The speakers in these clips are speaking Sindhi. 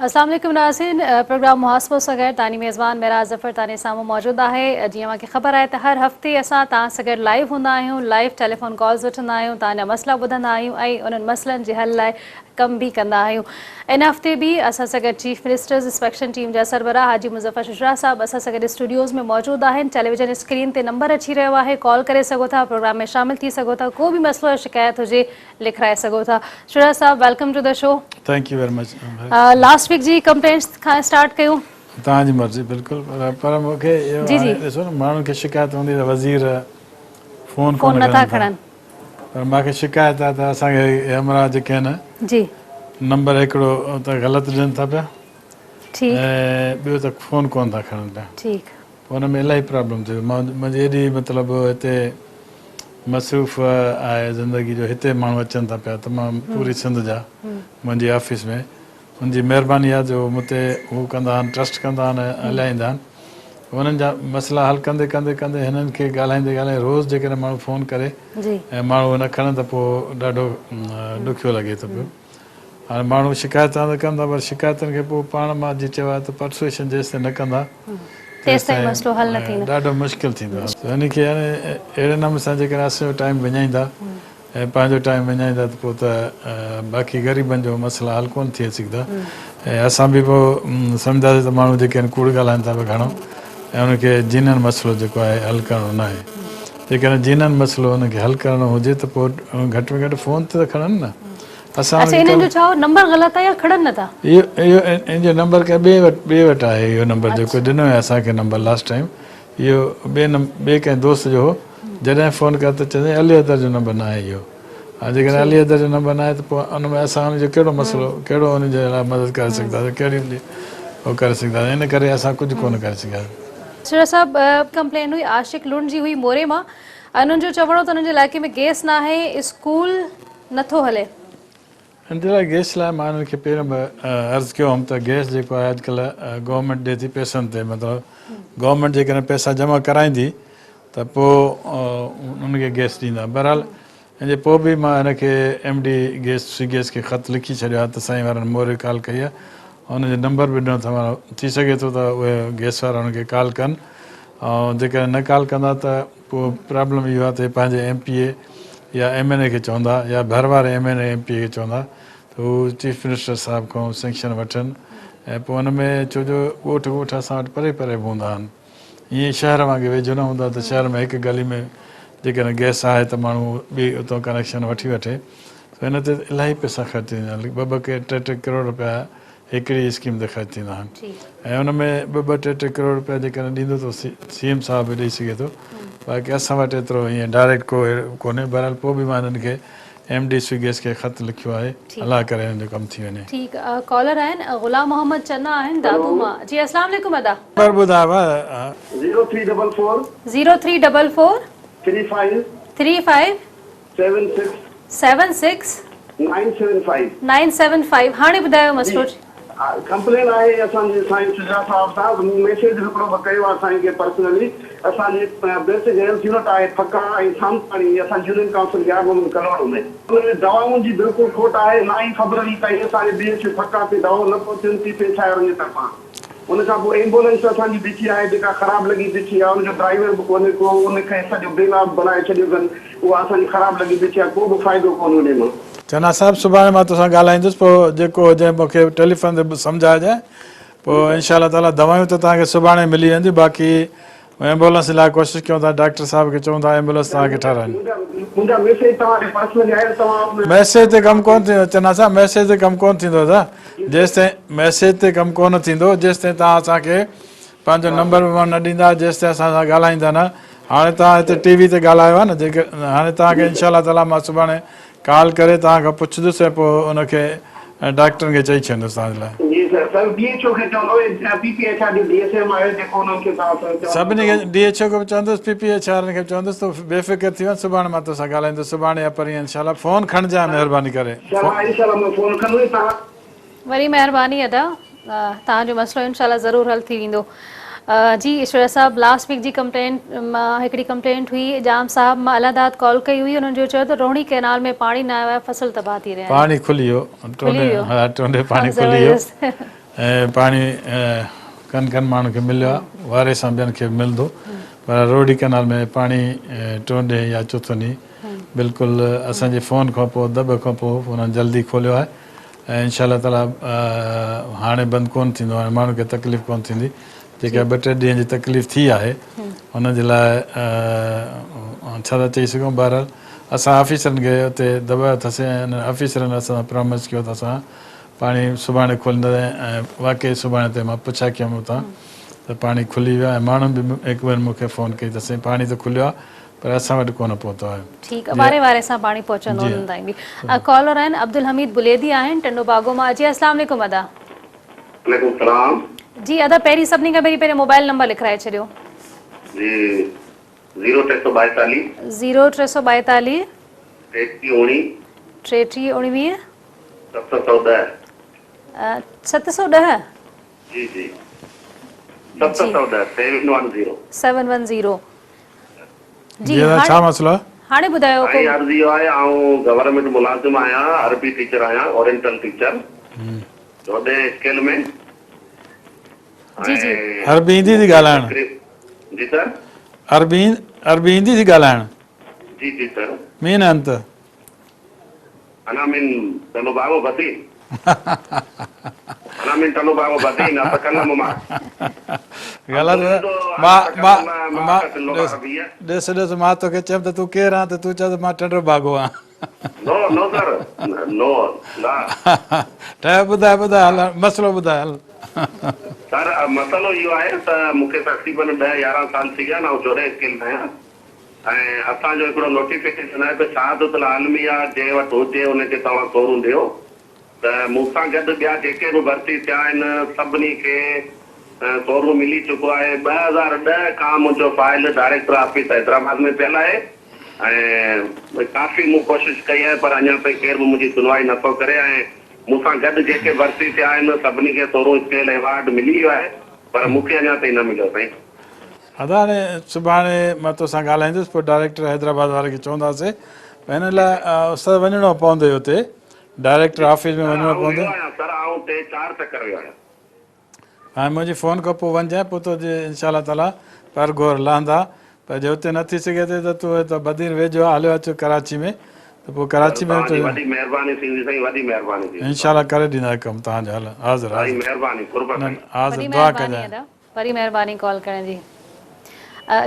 اسلام عليڪم ناظرين پروگرام محاسبو سان گڏ تاني ميزبان معراج ظفر تاني سامهون موجود آهي جيئن اوهان کي خبر آهي ته هر هفتي اسان توهان سان گڏ لائيو هوندا آهيون لائيو ٽيليفون ڪالز وٺندا آهيون توهان جا مسئلا ٻڌندا آهيون ۽ انهن مسئلن جي حل لاء ڪم به ڪندا آهيون ان هفتي به اسان سان گڏ چيف منسٽرز انسپيڪشن ٽيم جا سربراهه حاجي مظفر شجاع صاحب اسان سان گڏ اسٽوڊيوز ۾ موجود آهن ٽيليويزن اسڪرين تي نمبر اچي رهيو آهي ڪال ڪري سگهو ٿا پروگرام ۾ شامل ٿي سگهو ٿا ڪو به مسئلو يا شڪايت هجي لکرائي سگهو ٿا شجاع صاحب welcome to the show. Thank you very much. Last week جي ڪمپلينٽس کان اسٽارٽ ڪيون. توهان جي مرضي بلڪل پر مون کي اهو هاڻي ڏسو نه ماڻهن کي شڪايت هوندي ته وزير فون ڪونه نٿا کڻن پر مان کي شڪايت آهي ته اسان کي همراهه جيڪي آهن جي نمبر هڪڙو ته غلط ڏين ٿا پيا ٺيڪ ۽ ٻيو ته فون ڪونه ٿا کڻن پيا ٺيڪ پوء ان ۾ الاهي پرابلم ٿي وئي منهنجي ايڏي مطلب هتي مصروف آهي زندگي جو هتي ماڻهو اچن ٿا پيا تمام پوري سنڌ جا منهنجي آفيس ۾ ان جي مهرباني آهي جو مون تي هو ڪندا آهن ٽرسٽ ڪندا آهن ۽ هليا ايندا آهن انهن جا مسئلا حل ڪندي ڪندي ڪندي هنن کي ڳالهائيندي ڳالهائيندي روز جيڪڏهن ماڻهو فون ڪري ۽ ماڻهو نه کڻن ته پوء ڏاڍو ڏکيو لڳي ٿو پيو هاڻي ماڻهو شڪايتان ته ڪن ٿا پر شڪايتن کي پوء پاڻ مان جيئن چيو آهي ته پرسوئيشن جيستائين نه ڪندا تيستائين مسئلو حل نه ٿيندو. ڏاڍو مشڪل ٿيندو آهي. ان کي يعني اهڙي نموني سان جيڪڏهن اسان جو ٽائيم وڃائيندا ۽ پنهنجو ٽائيم وڃائيندا ته پوء ته باقي غريبن جو مسئلا حل ڪونه ٿي سگهندا ۽ اسان به پوء سمجهنداسين ته ماڻهو جيڪي آهن ڪوڙ ڳالهائن ٿا پيا گهڻو ۽ انهن کي جينن مسئلو جيڪو آهي حل ڪرڻو ناهي جيڪڏهن جينن مسئلو انهن کي حل ڪرڻو هجي ته پوء گهٽ ۾ گهٽ فون ته کڻن نه. اسان اڇا انهن جو ڇا هو نمبر غلط آهي يا کڻن نٿا. اهو اهو ان جو نمبر ڪنهن ٻئي وٽ ٻئي وٽ آهي اهو نمبر جيڪو ڏنو هيو اسان کي نمبر لاسٽ ٽائيم اهو ٻئي ٻئي ڪنهن دوست جو هو جڏهن فون ڪيو ته چيائين علي حيدر جو نمبر ناهي اهو هاڻي جيڪڏهن علي حيدر جو نمبر ناهي ته پوء ان ۾ اسان ان جو ڪهڙو مسئلو ڪهڙو ان جي لاء مدد ڪري سگهنداسين ڪهڙي ان جي هو ڪري سگهنداسين ان ڪري اسان ڪجهه ڪونه ڪري سگهياسين. سر صاحب ڪمپلين هئي عاشق لنڊ جي هئي موري مان انهن جو چوڻ هو ته انهن جي علائقي ۾ گيس ناهي اسڪول نٿو هلي. ان جي لاء گئس لاء مان انهن کي پهريون به عرض ڪيو هوم ته گئس جيڪو آهي اڄڪلهه گورنمينٽ ڏي ٿي پئسن تي مطلب گورنمينٽ جيڪڏهن پئسا جمع ڪرائيندي ته پوء انهن کي گئس ڏيندا بهرحال ان جي پوء به مان هن کي M D gas Sui gas کي خط لکي ڇڏيو آهي ته سائين وارن موري ڪال ڪئي آهي ان جو نمبر به ڏنو اٿم ٿي سگهي ٿو ته اهي گئس وارا انهن کي ڪال ڪن ۽ جيڪڏهن نه ڪال ڪندا ته پوء پرابلم اهو آهي ته هي پنهنجي ايم پي اي يا ايم اين اي کي چوندا يا ڀر واري M N A M P A کي چوندا ته هو چيف منسٽر صاحب کان سينڪشن وٺن ۽ پوء ان ۾ ڇو جو ڳوٺ ڳوٺ اسان وٽ پري پري به هوندا آهن ائين شهر وانگي ويجهو نه هوندا ته شهر ۾ هڪ گلي ۾ جيڪڏهن گئس آهي ته ماڻهو ٻي اتان ڪنيڪشن وٺي وٺي ته ان تي الاهي پئسا خرچ ٿيندا آهن ٻه ٻه ٽي ٽي ڪروڙ رپيا هڪڙي اسڪيم تي خرچ ٿيندا آهن ۽ ان ۾ ٻه ٻه ٽي ٽي ڪروڙ رپيا جيڪڏهن ڏيندو ته سي ايم صاحب به ڏئي سگهي ٿو باقي اسان وٽ ايترو ائين ڊائريڪٽ ڪو ڪونهي بهرحال پوء به مان هنن کي ايم ڊي سوئي گئس کي خط لکيو آهي الله ڪري هنن جو ڪم ٿي وڃي. ٺيڪ ڪالر آهن غلام محمد چنا آهن دادو مان جي اسلام عليڪم ادا. نمبر ٻڌاء ڀاء. Zero three double four. Zero three double four. Three five. Three five. Seven six. Seven six. Nine seven five. Nine seven five هاڻي ٻڌايو مسئلو. جي ڪمپلين آهي اسان جي سائين شجاع صاحب سان مون ميسيج هڪڙو به ڪيو آهي سائين کي پرسنلي اسان جي بيسڪ هيلٿ يونٽ آهي ڦڪا ۽ سامتاڻي اسان جي يونين ڪائونسل يار محمد ڪلهوڙو ۾ ان ۾ دوائن جي بلڪل کوٽ آهي نائين فبروري تائين اسان جي بي ايڇ يو ڦڪا تي دوائون نه پهتيون پي پي ايڇ I وارن جي طرفان ان کان پوء ايمبولينس اسان جي بيٺي آهي جيڪا خراب لڳي بيٺي آهي ان جو ڊرائيور به ڪونهي ڪو ان کي سڄو بي لاڀ بڻائي ڇڏيو اٿن اها اسان جي خراب لڳي بيٺي آهي ڪو به فائدو ڪونهي انهي مان. چنا صاحب سڀاڻي مان توسان ڳالهائيندس پوء جيڪو هجي مون کي ٽيليفون تي سمجهائجانء پوء انشاء الله تعالي دوائيون ته توهان کي سڀاڻي ملي وينديون باقي ايمبولنس لاء ڪوشش ڪيون ٿا ڊاڪٽر صاحب کي چئون ٿا ايمبولنس توهان کي ٺهرائين. منهنجا ميسيج توهان ڏي پرسنلي آيل توهان. ميسيج تي ڪم ڪونه ٿيندو چنا صاحب ميسيج تي ڪم ڪونه ٿيندو ادا جيستائين ميسيج تي ڪم ڪونه ٿيندو جيستائين توهان اسان کي پنهنجو نمبر ومبر نه ڏيندا جيستائين اسان سان ڳالهائيندا نه هاڻي توهان هتي ٽي وي تي ڳالهايو آهي نه جيڪي هاڻي توهان کي انشاء الله تعالي مان سڀاڻي ڪال ڪري توهان کان پڇندس ۽ پوء ان کي ڊاڪٽرن کي چئي ڇڏيندس توهان جي لاء. جي سر سر ڊي ايڇ او کي چوندو ۽ پي پي ايڇ آر جو ڊي ايس ايم آهي جيڪو انهن کي توهان سر چوندو سڀني کي ڊي ايڇ او کي به چوندس پي پي ايڇ آرن کي به چوندس تون بي فڪر ٿي وڃ سڀاڻي مان توسان ڳالهائيندس سڀاڻي يا پرينء انشاء الله فون کڻجانء مهرباني ڪري. انشاء الله انشاء الله مان فون کڻندس توهان. وڏي مهرباني ادا توهان جو مسئلو انشاء الله ضرور حل ٿي ويندو جي اشوريا صاحب لاسٽ ويڪ جي ڪمپلينٽ مان هڪڙي ڪمپلينٽ هئي ڄام صاحب مان الله داد ڪال ڪئي هئي انهن جو چيو ته روهڻي ڪئنال ۾ پاڻي نه آيو آهي فصل تباهه ٿي رهيا آهن پاڻي کلي ويو کلي ويو ها ٽونڊي پاڻي کلي ويو زبردست. ۽ پاڻي ڪن ڪن ماڻهن کي مليو آهي واري سان ٻين کي به ملندو پر روهڙي ڪئنال ۾ پاڻي ٽيون ڏينهن يا چوٿون ڏينهن بلڪل اسان جي فون کان پوء دٻ کان پوء انهن جلدي کوليو آهي ۽ انشاء الله تعالي هاڻي بند ڪونه ٿيندو هاڻي ماڻهن کي تڪليف ڪونه ٿيندي جيڪا ٻه ٽي ڏينهن جي تڪليف ٿي آهي ان جي لاء ڇا ٿا چئي سگهون بهرحال اسان آفيسرن کي اتي دٻايو اٿسين ۽ انهن آفيسرن اسان سان پرامس ڪيو ته اسان پاڻي سڀاڻي کولينداسين ۽ واقعي سڀاڻي تي مان پڇا ڪيم اتان ته پاڻي کلي ويو ۽ ماڻهن به هڪ ٻن مون کي فون ڪئي ته سائين پاڻي ته کليو آهي پر اسان وٽ ڪونه پهتو آهي. ٺيڪ واري واري سان پاڻي پهچندو انهن تائين به. ڪالر آهن عبدالحميد بليدي آهن ٽنڊو باگو مان جي اسلام عليڪم ادا. عليڪم السلام. جي ادا پهرين سڀني کان پهرين پهرين موبائل نمبر لکرائي ڇڏيو. جي زيرو 342. زيرو 342. 33 اوڻيهه. 33 اوڻويهه. 710. 710. جي جي 710 710. 710 جي جي ادا ڇا مسئلو آهي. هاڻي ٻڌايو سائين عرض اهو آهي آئون گورنمينٽ ملازم آهيان عربي ٽيچر آهيان اورينٽل ٽيچر چوڏهين اسڪيل ۾. جي جي. عربي ايندي ٿي ڳالهائڻ. جي سر. عربي عربي ايندي ٿي ڳالهائڻ. جي جي سر. مين انت. انا من ٽنڊو باگو بدين. انا من ٽنڊو باگو بدين اتڪلم معك. غلط مان مان مان ڏس ڏس مان توکي چيم ته تون ڪير آن ته تون چيو ته مان ٽنڊو باگو آن. نو نو سر نو لا. ٺهيو ٻڌاء ٻڌاء هل مسئلو ٻڌاء هل. سر مسئلو اهو آهي ته مون کي تقريبن 10 11 سال ٿي ويا آهن آئون 14 اسڪيل ۾ آهيان ۽ اسان جو هڪڙو نوٽيفڪيشن آهي ته شهادت العالميه جنهن وٽ هجي ان کي توهان سورون ڏيو ته مون سان گڏ ٻيا جيڪي به ڀرتي ٿيا آهن سڀني کي سورون ملي چڪو آهي. 2010 کان منهنجو فائل ڊائريڪٽر آفيس حيدرآباد ۾ پيل آهي ۽ ڪافي مون ڪوشش ڪئي آهي پر اڃا تائين ڪير به منهنجي سنوائي نه ٿو ڪري ۽ مون سان گڏ جيڪي ڀرتي ٿيا آهن سڀني کي سورون اسڪيل ايوارڊ ملي ويو آهي پر مون کي اڃا تائين نه مليو سائين. ادا هاڻي سڀاڻي مان توسان ڳالهائيندس پوء ڊائريڪٽر حيدرآباد واري کي چونداسين پر هن لاء استاد وڃڻو پوندو اتي ڊائريڪٽر آفيس ۾ سر وڃڻو آئون پوندو. ويو آهيان سر آئون ٽي چار چڪر ويو آهيان. هاڻي منهنجي فون کان پوء وڃجانء پوء تو جي انشاء الله تعاليٰ پر گهور لهندا پر جي اتي نه ٿي سگهي ٿي ته تون هت بدين ويجهو آهي هليو اچ ڪراچي ۾ ته پوء سر ڪراچي ۾ توهان جي تو وڏي مهرباني ٿيندي سائين وڏي مهرباني ٿيندي انشاء الله ڪري ڏيندا ڪم توهان جو هل حاضر سائين حاضر مهرباني قرب نه سائين. حاضر وڏي دعا مهرباني ڪجانء. ادا. وري مهرباني ڪال ڪرڻ جي.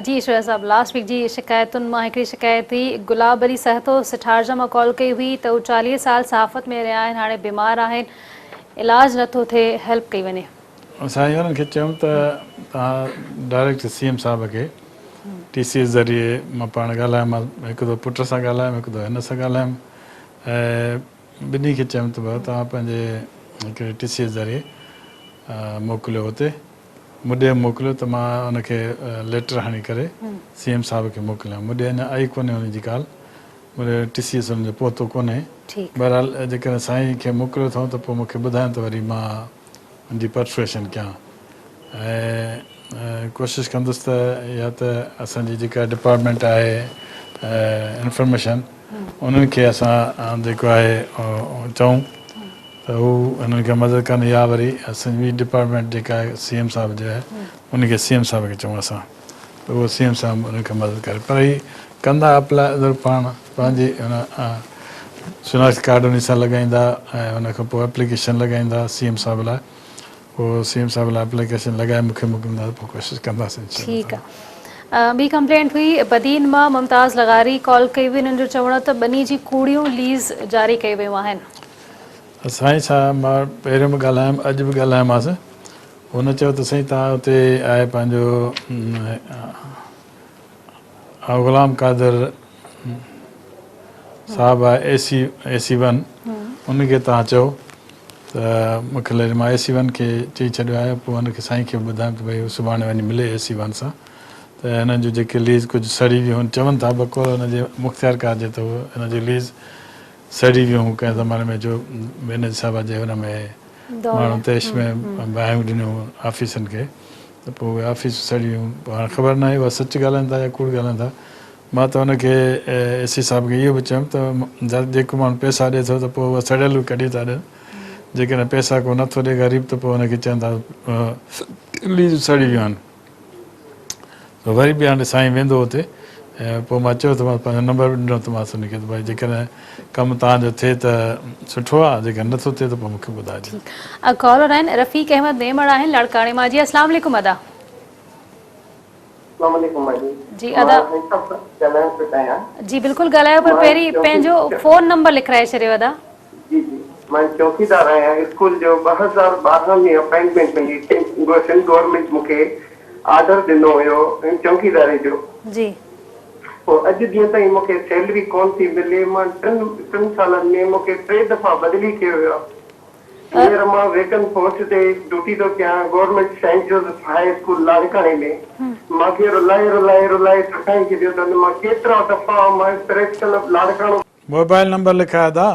جي شعيب صاحب لاسٽ ويڪ جي شڪايتن مان هڪڙي شڪايت هئي گلاب علي سهتو سٺارجا مان ڪال ڪئي هئي ته هو 40 سال صحافت ۾ رهيا آهن هاڻي بيمار آهن علاج نه ٿو ٿئي هيلپ ڪئي وڃي. سائين انهن کي چيم ته توهان ڊائريڪٽ سي ايم صاحب کي ٽي سي ايس ذريعي مان پاڻ ڳالهايم مان هڪ دفعو پٽ سان ڳالهايم هڪ دفعو هن سان ڳالهايم ۽ ٻنهي کي چيم ته ڀاء توهان پنهنجي هڪڙي ٽي سي ايس ذريعي موڪليو اتي مون ڏي موڪليو ته مان ان کي ليٽر هڻي ڪري سي ايم صاحب کي موڪليان مون ڏي اڃا آئي ڪونهي ان جي ڪال مون ڏي ٽي سي ايس ان جو پهتو ڪونهي بهرحال جيڪڏهن سائين کي موڪليو اٿئون ته پوء مون کي ٻڌايو ته وري مان ان جي پرسويشن ڪيان ۽ ڪوشش ڪندس ته يا ته اسان جي جيڪا ڊپارٽمينٽ آهي انفارميشن انهن کي اسان جيڪو آهي چئون ته هو هنن کي مدد ڪن يا وري اسان جي ڊپارٽمينٽ جيڪا سي ايم صاحب جي آهي ان کي سي ايم صاحب کي چئون اسان ته اهو سي ايم صاحب انهن کي مدد ڪري پر هي ڪندا اپلاء ضرور پاڻ پنهنجي ان شناخت ڪارڊ انهي سان لڳائيندا ۽ ان کان پوء اپليڪيشن لڳائيندا سي ايم صاحب لاء پوء سي ايم صاحب لاء اپليڪيشن لڳائي مون کي موڪليندا ته پوء ڪوشش ڪنداسين انشاء الله ٺيڪ تعالي. آ ٻي ڪمپلينٽ هئي بدين مان ممتاز لغاري ڪال ڪئي هئي انهن جو چوڻ هو ته ٻني جي ڪوڙيون ليز جاري ڪئي ويون آهن. سائين سان مان پهريون به ڳالهايم اڄ به ڳالهايومانس هن چيو ته سائين توهان اتي آهي پنهنجو غلام قادر صاحب آهي اي سي اي سي ون ان کي توهان چئو ته مون کي لڳي مان اي سي ون کي چئي ڇڏيو آهي پوء ان کي سائين کي به ٻڌايم ته ڀئي هو سڀاڻي وڃي ملي اي سي ون سان ته هنن جون جيڪي ليز ڪجهه سڙي ويون هن چون ٿا بقول هن جي مختيارڪار جي ته هن جي ليز سڙي ويون هون ڪنهن زماني ۾ جو بينظير صاحبه جي ان ۾ ماڻهن طيش ۾ باهيون ڏنيون آفيسن کي ته پوء اهي آفيسون سڙي ويون پوء هاڻي خبر ناهي اها سچ ڳالهائن ٿا يا ڪوڙ ڳالهائن ٿا مان ته ان کي اي سي صاحب کي اهو به چيم ته جيڪو ماڻهو پئسا ڏي ٿو ته پوء اها سڙيل به ڪڍي ٿا ڏين. جيڪڏهن پئسا ڪو نٿو ڏي غريب ته پوء ان کي چون ٿا ليزون سڙي ويون آهن. ته وري به هاڻي سائين ويندو اتي ۽ پوء مان چيو ته مان پنهنجو نمبر به ڏنو ته مانس ان کي ته ڀائي جيڪڏهن ڪم توهان جو ٿئي ته سٺو آهي جيڪڏهن نٿو ٿئي ته پوء مون کي ٻڌائجو. ٺيڪ ڪالر آهن رفيق احمد ميمڻ آهن لاڙڪاڻي مان جي اسلام عليڪم ادا. اسلام عليڪم باجي. جي ادا. مان هڪ ڳالهائڻ پيو چاهيان. جي بلڪل ڳالهايو پر پهرين پنهنجو فون نمبر لکرائي ڇڏيو ادا. جي جي مان چوڪيدار آهيان اسڪول جو 2012 ۾ اپائنٽمينٽ ملي سنڌ گورنمينٽ مون کي آرڊر ڏنو هيو چوڪيداري جو جي. پوء اڄ ڏينهن تائين مون کي سيلري ڪون ٿي ملي مان ٽن ٽن سالن ۾ مون کي ٽي دفعا بدلي ڪيو ويو آهي هينئر مان ويڪن پوسٽ تي ڊيوٽي ٿو ڪيان government saint Joseph high school لاڙڪاڻي ۾ مان کي رلائي رلائي رلائي ٿڪائي ڇڏيو اٿن مان ڪيترا دفعا مان press club Larkana mobile number لکاء ادا.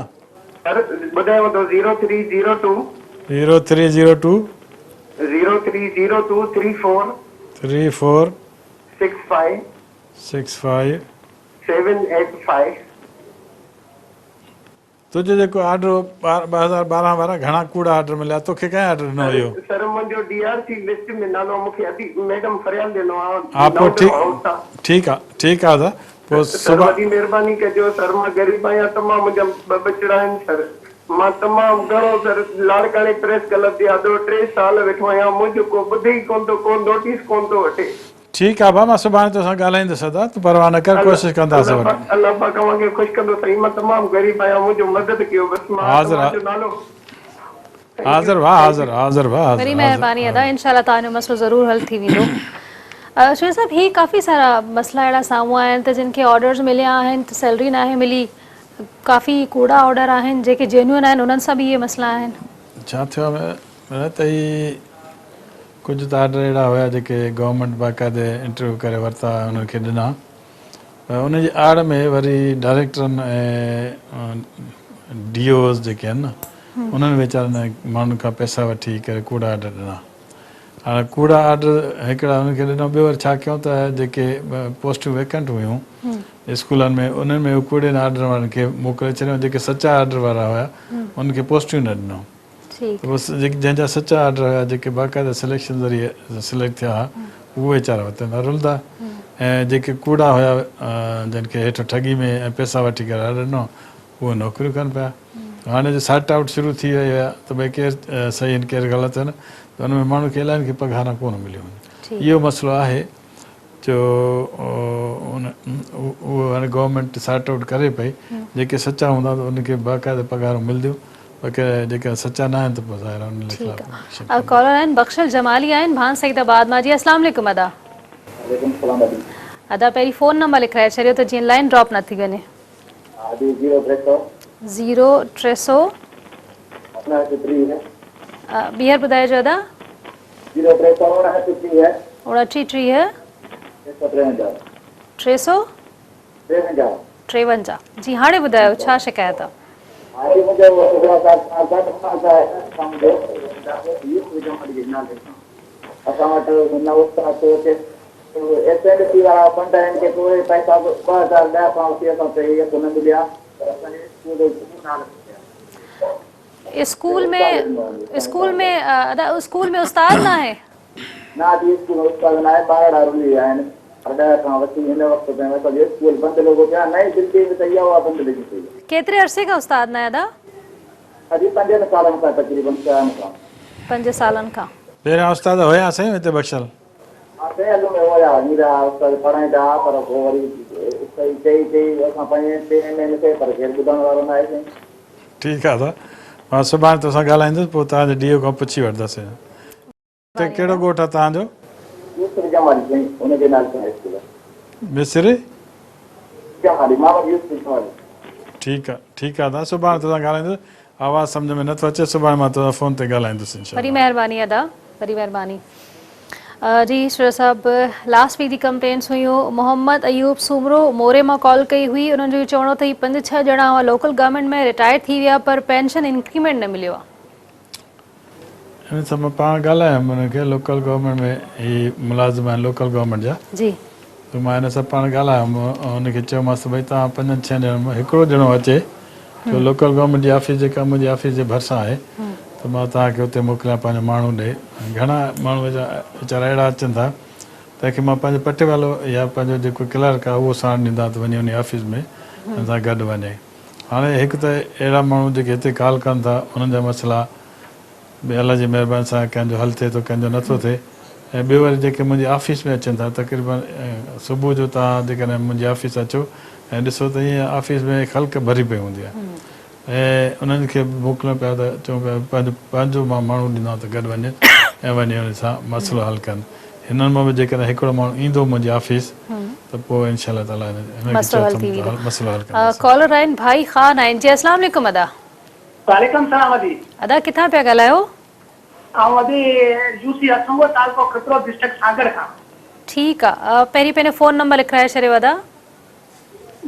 سر ٻڌايو ٿو zero three zero two. Zero three zero two. Zero three zero two three four. Three four. Six five. Six five. Seven eight five. تنهنجو جيڪو آرڊر هو 2012 وارا گهڻا ڪوڙا آرڊر مليا توکي ڪنهن آرڊر ڏنو اهو. سر منهنجو ڊي آر سي لسٽ ۾ نالو مون کي ادي ميڊم فريال ڏنو آ ها پوء ٺيڪ ٺيڪ آ ٺيڪ آ ادا پوء سر سڀا. وڏي مھرباني ڪجو سر مان غريب آھيان تمام منھنجا ٻه ٻچڙا آھن سر مان تمام گھڻو سر لاڙڪاڻي پريس ڪلب جي آڏو ٽي سال ويٺو آھيان منھنجو ڪو ٻڌي ئي ڪون ٿو ڪو نوٽيس ڪون ٿو وٺي. ٺيڪ آ ڀاء مان سڀاڻي توسان ڳالهائيندس ادا تون پرواهه نه ڪر ڪوشش ڪنداسين الله پاڪ الله پاڪ اوھان کي خوش ڪندو سائين مان تمام غريب آھيان منھنجو مدد ڪيو بس مان حاضر توھان جو نالو حاضر ڀاء حاضر حاضر ڀاء حاضر وڏي مهرباني ادا انشاء الله توهان جو مسئلو ضرور حل ٿي ويندو. شعيب صاحب هي ڪافي سارا مسئلا اهڙا سامهون آيا آهن ته جن کي آرڊرز مليا آهن ته سيلري ناهي ملي ڪافي ڪوڙا آرڊر آهن جيڪي جينيون آهن انهن سان به اهي مسئلا آهن. ڇا ٿيو آهي ته هي ڪجهه ته آرڊر اهڙا هيا جيڪي گورنمينٽ باقاعدي انٽرويو ڪري ورتا انهن کي ڏنا پر ان جي آڙ ۾ وري ڊائريڪٽرن ۽ ڊي اوز جيڪي آهن نه انهن ويچارن ماڻهن کان پئسا وٺي ڪري ڪوڙا آرڊر ڏنا. هاڻي ڪوڙا آرڊر هڪڙا انهن کي ڏنو ٻيو وري ڇا ڪيو ته جيڪي پوسٽون ويڪنٽ هيون اسڪولن ۾ انهن ۾ ڪوڙين آرڊر وارن کي موڪلي ڇڏيو جيڪي سچا آرڊر وارا هيا انهن کي پوسٽيون نه ڏنو. ته بس جنهن جا سچا آرڊر هيا جيڪي باقاعده سليڪشن ذريعي سليڪٽ ٿيا ها اهي ويچارا وتن ٿا رلندا ۽ جيڪي ڪوڙا هيا جن کي هيٺ ٺڳي ۾ ۽ پئسا وٺي ڪري آرڊر ڏنو اهي نوڪريون ڪن پيا هاڻي جو سارٽ آئوٽ شروع ٿي وئي آهي ته ڀئي ڪير صحيح آهن ڪير غلط آهن ته ان ۾ ماڻهن کي الاهين کي پگهاران ڪونه مليون آهن اهو مسئلو آهي جو ان اهو هاڻي گورنمينٽ سارٽ آئوٽ ڪري پئي جيڪي سچا هوندا ته انهن کي باقاعده پگهارون ملنديون باقي جيڪي سچا نه آهن ته پوء ظاهر آهي انهن ٺيڪ آ ڪالر آهن بخشل جمالي آهن ڀان سعيد آباد مان جي اسلام عليڪم ادا. وعليڪم السلام ادي. ادا پهرين فون نمبر لکرائي ڇڏيو ته جيئن لائين ڊراپ نه ٿي وڃي. ها جي زيرو ٽي سو. زيرو ٽي سو. اڻهٺ 30. ٻيهر ٻڌائجو ادا. زيرو ٽي سو اڻهٺ 30. اڻٽيهه 30. 353. ٽي سو. 53. 53 جي هاڻي ٻڌايو ڇا شڪايت آ. ها جي منهنجو اسان جي نالي سان اسان وٽ نه استاد ٿو اچي ايس اينڊ سي وارا فنڊ آهن جيڪو اهي پئسا به 2010 کان وٺي اسان کي اهي ڪونه مليا پر اسان جي اسڪول جو برو حال ٿي ويو آهي. اسڪول ۾ اسڪول ۾ ادا اسڪول ۾ استاد ناهي. نه ادي اسڪول ۾ استاد ناهي ٻارڙا رلي ويا آهن پر 10 کان وٺي هن وقت تائين اسان جو اسڪول بند لڳو پيو آهي نئين بلڊنگ ته اها اها بند لڳي پئي آهي. ڪيتري عرصي کان استاد ناهي ادا؟ ادي پنجن سالن کان تقريبن ڇهن کان. پنج سالن کان. پهريان استاد هيا سائين هتي بخشل. ها سائين اڳ ۾ هيا ايندا ها استاد پڙهائيندا ها پر پوء وري چئي چئي چئي اسان پنجين ٽئين مهيني ٿئي پر ڪير ٻڌڻ وارو ناهي سائين. ٺيڪ آ ادا مان سڀاڻي توسان ڳالهائيندس پوء توهان جي ڊي او کان پڇي وٺندس. هتي ڪهڙو ڳوٺ آ توهان جو؟ مصري جمالي سائين ان جي نالي سان اسڪول آ. مصري؟ جمالي محمد يوسف جمالي. ٺيڪ آ ٺيڪ آ ادا سڀاڻي توسان ڳالهائيندس آواز سمجهه ۾ نٿو اچي سڀاڻي مان توسان فون تي ڳالهائيندس انشاء وڏي الله. مهرباني ادا وڏي مهرباني جي شر صاحب لاسٽ ويڪ جي ڪمپلينٽس هيون محمد ايوب سومرو موري مان ڪال ڪئي هئي انهن جو اهو چوڻ هو ته هي پنج ڇهه ڄڻا هئا لوڪل گورنمينٽ ۾ رٽائر ٿي ويا پر پينشن انڪريمينٽ نه مليو آ. ان سان مان پاڻ ڳالهايم انهن کي لوڪل گورنمينٽ ۾ هي ملازم آهن لوڪل گورنمينٽ جا جي ته مان هن سان پاڻ ڳالهايم ان کي چيومانس ته ڀئي توهان پنجن ڇهن ڄڻن مان هڪڙو ڄڻو اچي جو لوڪل گورنمينٽ جي آفيس جيڪا منهنجي آفيس جي ڀرسان آهي ته مان توهان کي اتي موڪليان پنهنجو ماڻهو ڏي. گهڻا ماڻهو ويچارا اهڙا اچن ٿا تنهن کي مان پنهنجو پٽيوالو يا پنهنجو جيڪو ڪلارڪ آهي اهو ساڻ ڏيندو آهيان ته وڃي انهي آفيس ۾ هن سان گڏ وڃي. هاڻي هڪ ته اهڙا ماڻهو جيڪي هتي ڪال ڪن ٿا انهن جا مسئلا به الله جي مهرباني سان ڪنهن جو حل ٿئي ٿو ڪنهن جو نٿو ٿئي ۽ ٻيو وري جيڪي منهنجي آفيس ۾ اچن ٿا تقريبن صبح جو توهان جيڪڏهن منهنجي آفيس اچو ۽ ڏسو ته ائين آفيس ۾ خلق ڀري پئي هوندي آهي ۽ انهن کي به موڪليون پيا ته چئون پيا پنهنجو پنهنجو مان ماڻهو ڏيندو آهيان ته گڏ وڃن ۽ وڃي انهن سان مسئلو حل ڪن هنن مان به جيڪڏهن هڪڙو ماڻهو ايندو منهنجي آفيس ته پوء انشاء الله تعالٰي هن کي مسئلو چئو حل ٿي ته ويندو. مسئلو حل ڪنداسين. ڪالر آهن ڀائي خان آهن جي اسلام عليڪم ادا. وعليڪم سلام ادي. ادا ڪٿان پيا ڳالهايو. آئون ادي يو سي اٿنگو تعلقو کپرو ڊسٽرڪٽ سانگهڙ کان. ٺيڪ آ پهرين پنهنجو فون نمبر لکرائي ڇڏيو ادا.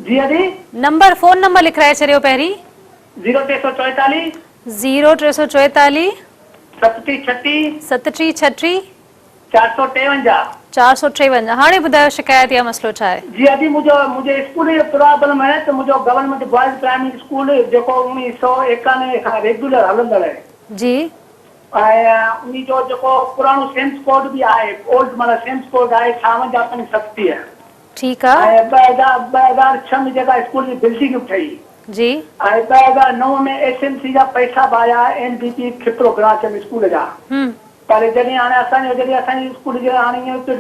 جي ادي. نمبر فون نمبر لکرائي ڇڏيو پهرين. زيرو 344. زيرو 344. 37 36. 37 36. 453. 453 هاڻي ٻڌايو شڪايت يا مسئلو ڇا آهي. جي ادي منهنجو منهنجي اسڪول جو پرابلم آهي ته منهنجو گورنمينٽ بوائز پرائمري اسڪول جيڪو 1991 کان ريگيولر هلندڙ آهي. جي. ۽ انهي جو جيڪو پراڻو سيمس ڪوڊ به آهي اولڊ معنيٰ سيمس ڪوڊ آهي 56 پوائنٽ 37. ٺيڪ آ. ۽ 2006 ۾ جيڪا اسڪول جي بلڊنگ به ٺهي. جي. ۽ 2009 ۾ ايس ايم سي جا پئسا به آيا N B P Khipro branch ۾ school جا. پر جڏهن هاڻي اسان جو جڏهن اسان جي اسڪول جي هاڻي ائين ته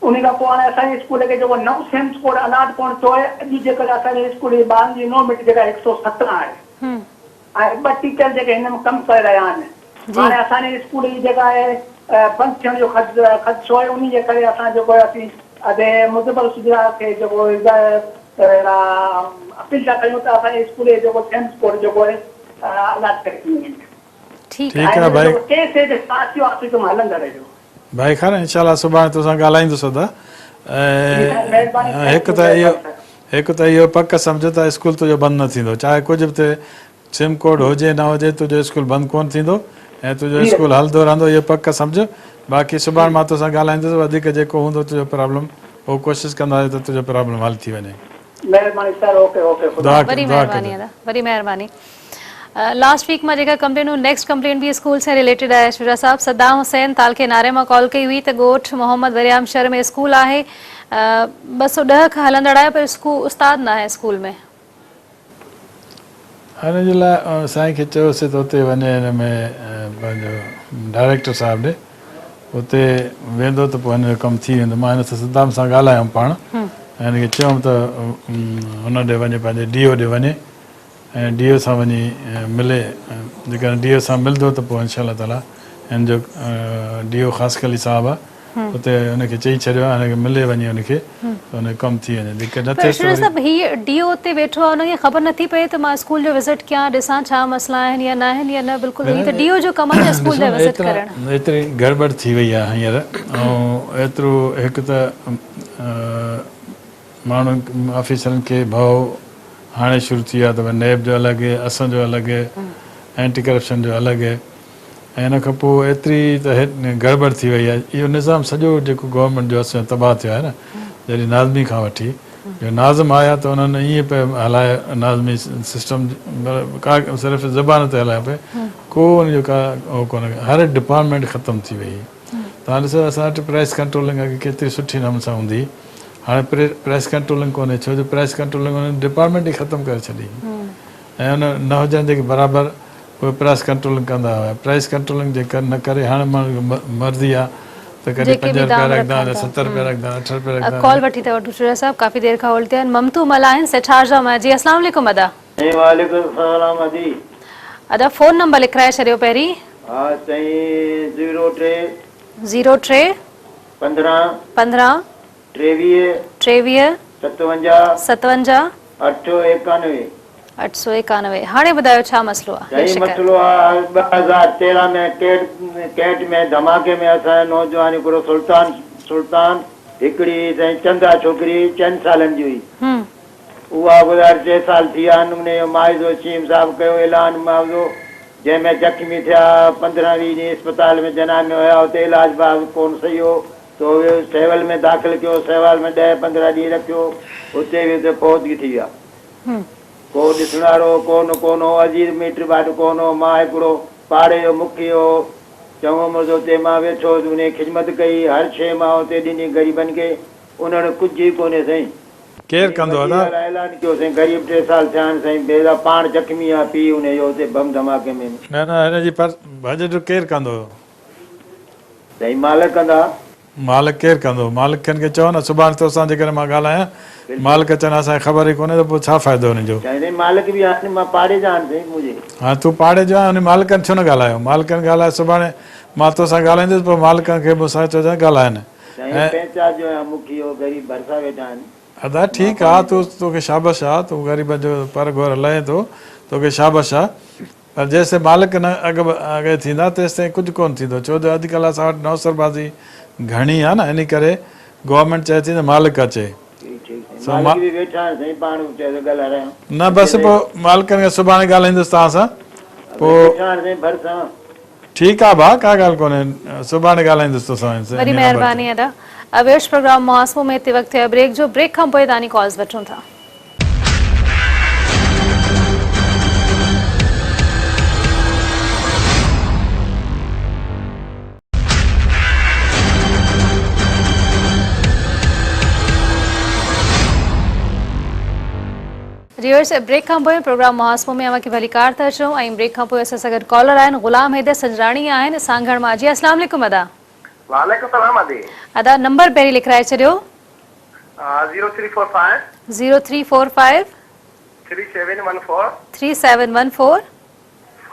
انهي کان پوء هاڻي اسان جي اسڪول کي جيڪو نئون سيمس ڪوڊ الاٽ ڪونه ٿيو آهي اڄ جيڪڏهن اسان جي اسڪول جي ٻارن جي انرولمينٽ جيڪا هڪ سئو سترهن آهي ۽ ٻه ٽيچر جيڪي هن ۾ ڪم ڪري رهيا آهن هاڻي اسان جي اسڪول جي جيڪا آهي بند ٿيڻ جو خدشو آهي انهي جي ڪري اسان جيڪو آهي اسين ادي مظفر سجرا کي جيڪو اپيل ٿا ڪيون ته اسان جي اسڪول جي جيڪو سيمس ڪوڊ جيڪو آهي الاٽ ڪري ڏنو وڃي. ٺيڪ ٺيڪ آ ڀائي. ڀائي خان انشاء الله سڀاڻي توسان ڳالهائيندس ادا ۽ هڪ ته اهو هڪ ته اهو پڪ سمجهه ته اسڪول تنهنجو بند نه ٿيندو چاهي ڪجهه به ٿئي سم ڪوڊ هجي نه هجي تنهنجو اسڪول بند ڪونه ٿيندو ۽ تنهنجو اسڪول هلندو رهندو اهو پڪ سمجهه باقي سڀاڻي مان توسان ڳالهائيندس وڌيڪ جيڪو هوندو تنهنجو پرابلم اهو ڪوشش ڪنداسين ته تنهنجو پرابلم حل ٿي وڃي. مهرباني سر اوڪي اوڪي خدا دعا وڏي دعا مهرباني ڪجو. ادا وڏي مهرباني لاسٽ ويڪ مان جيڪا ڪمپلين هئي نيڪسٽ ڪمپلين به اسڪول سان رليٽيڊ آهي شجاع صاحب صدام حسين تعلقي ناري مان ڪال ڪئي هئي ته ڳوٺ محمد وريام شھر ۾ اسڪول آهي 210 کان هلندڙ آهي پر اسڪو استاد ناهي اسڪول ۾. ان جي لاء سائين کي چيوسي ته اتي وڃي ان ۾ پنهنجو ڊائريڪٽر صاحب ڏي اتي ويندو ته پوء هن جو ڪم ٿي ويندو مان هن سان صدام سان ڳالهايم پاڻ ۽ هن کي چيم ته هن ڏي وڃي پنهنجي ڊي او ڏي وڃي ۽ ڊي او سان وڃي ملي جيڪڏهن ڊي او سان ملندو ته پوء انشاء الله تعالي هن جو ڊي او خاصخيلي صاحب آهي اتي هن کي چئي ڇڏيو آهي هن کي ملي وڃي هن کي ته هن جو ڪم ٿي وڃي جيڪڏهن نه پر ٿيس ته شريف وري. صاحب هي ڊي او اتي ويٺو آهي ان کي خبر نٿي پئي ته مان اسڪول جو وزٽ ڪيان ڏسان ڇا مسئلا آهن يا ناهن يا نه بلڪل هي ته ڊي او جو ڪم آهي نه اسڪول ڏسو جا نه وزٽ ايترا ڪرڻ. ايتري گڙٻڙ ٿي وئي آهي هينئر ۽ ايترو هڪ ته ماڻهن آفيسرن کي ڀؤ هاڻي شروع ٿي ويو آهي ته ڀئي نيب جو الڳ اسان جو الڳ اينٽي ڪرپشن جو الڳ ۽ ان کان پوء ايتري ته گڙٻڙ ٿي وئي آهي اهو نظام سڄو جيڪو گورنمينٽ جو اسان جو تباهه ٿيو آهي نه جڏهن ناظمي کان وٺي جو ناظم آيا ته انهن ائين پئي هلايو ناظمي سسٽم ڪا صرف زبان تي هلايو پئي ڪو ان جو ڪا هو ڪونه هر ڊپارٽمينٽ ختم ٿي وئي تان ڏسو اسان وٽ پرائس ڪنٽرولنگ اڳي ڪيتري سٺي نموني سان هوندي هئي هاڻي پرائس ڪنٽرولنگ ڪونهي ڇو جو پرائس ڪنٽرولنگ انهن ڊپارٽمينٽ ئي ختم ڪري ڇڏي ۽ ان نه هجڻ جي برابر پوء پرائس ڪنٽرولنگ ڪندا هيا پرائس ڪنٽرولنگ جي نه ڪري هاڻي ماڻهن کي مرضي آ ته ڪڏهن جيڪي پنج به رپيا دام رکندا رکن ته ٿا 70 رپيا رکندا 8 رپيا رکندا ڪال وٺي ٿا وٺون شجاع صاحب ڪافي دير کان هولڊ تي آهن ممتو مل آهن سيٺارجا مان جي اسلام عليڪم ادا. سائين وعليڪم السلام ادي. ادا فون نمبر لکرائي ڇڏيو پهرين. ها سائين زيرو ٽي. زيرو ٽي. 15. 15. 23. 23. 57. 57. 891. 891 هاڻي ٻڌايو ڇا مسئلو آ يا سائين شڪايت. مسئلو آ 2013 ۾ ڪيٽ ڪيٽ ۾ ڌماڪي ۾ اسان جو نوجوان هڪڙو سلطان سلطان هڪڙي سائين چندا ڇوڪري چئن سالن جي هئي اها گذاري ٽي سال ٿي ويا آهن انهي جو معاوضو سي ايم صاحب ڪيو اعلان معاوضو جنهن ۾ زخمي ٿيا 15 20 ڏينهن اسپتال ۾ جناح ۾ هيا اتي علاج باز ڪون صحيح هو تو ويو سيول ۾ داخل ڪيو سيوال ۾ 10 15 ڏينهن رکيو اتي به اتي فوتگي ٿي ويا. ڪو ڏسڻ وارو ڪو نه ڪونه هو، عزيز ميٽ ٻاٽ ڪونه هو، مان هڪڙو پاڙي جو مکي هو، چڱو مڙس اتي مان ويٺو هوس، انهي خدمت ڪئي، هر شيء مان اتي ڏني غريبن کي، انهن وٽ ڪجهه ئي ڪونهي سائين. ڪير ڪندو وزير ادا؟ اعليٰ اعلان ڪيو سائين غريب ٽي سال ٿيا آهن سائين بيزا پاڻ زخمي آ پيء انهي جو اتي بم ڌماڪي ۾. نه نه هن جي پر ڀڄ ڊڪ ڪير ڪندو؟ سائين مالڪ ڪندا. مالڪ ڪير ڪندو؟ مالڪن کي چئو نه سڀاڻي توسان جيڪڏهن مان ڳالهايان بلڪل. مالڪ چون اسان کي خبر ئي ڪونهي ته پوء ڇا فائدو ان جو؟ سائين سائين مالڪ به آهن مان پاڙي جا آهن سائين منهنجي. ها تون پاڙي جو آهين انهي مالڪن ڇو نه ڳالهايو؟ مالڪن ڳالهايو سڀاڻي مان توسان ڳالهائيندس پوء مالڪن کي مون سان چئجان ڳالهائن سائين ۽ پنهنچات جو آهيان مکي هو غريب ڀرسان ويٺا آهن. ادا مان ٺيڪ آ پاڙي تون جو. توکي شابش آ تون غريبن جو پر گهور لهين ٿو توکي شابش آ. پر جيستائين مالڪ نه اڳ اڳي ٿيندا تيستائين ڪجهه ڪونه ٿيندو ڇو جو اڄڪلهه اسان وٽ نوسربازي گهڻي آ نه انهي ڪري گورنمينٽ چئي ٿي ته مالڪ اچي سو مالڪ به ويٺا آهن سائين پاڻ به چئي ٿو ڳالهارايان نه بس پوء مالڪن کي سڀاڻي ڳالهائيندس توهان سان پوء ويٺا آهن سائين ڀرسان. ٺيڪ آ ڀاء ڪا ڳالهه ڪونهي سڀاڻي ڳالهائيندس توسان وڏي انهي نمبر تي. مهرباني ادا. اويرش پروگرام محاسبو ۾ هتي وقت ٿيو آهي بريڪ جو بريڪ کان پوء داني ڪالز وٺون ٿا. ويورس بريڪ کان پوء پروگرام محاسبو ۾ اوهان کي ڀليڪار ٿا چئون ۽ بريڪ کان پوء اسان سان گڏ ڪالر آهن غلام حيدر سنجراڻي آهن سانگهڙ مان جي اسلام عليڪم ادا. وعليڪم السلام ادي. ادا نمبر پهرين لکرائي ڇڏيو. Zero three four five. Zero three four five. Three seven one four. Three seven one four.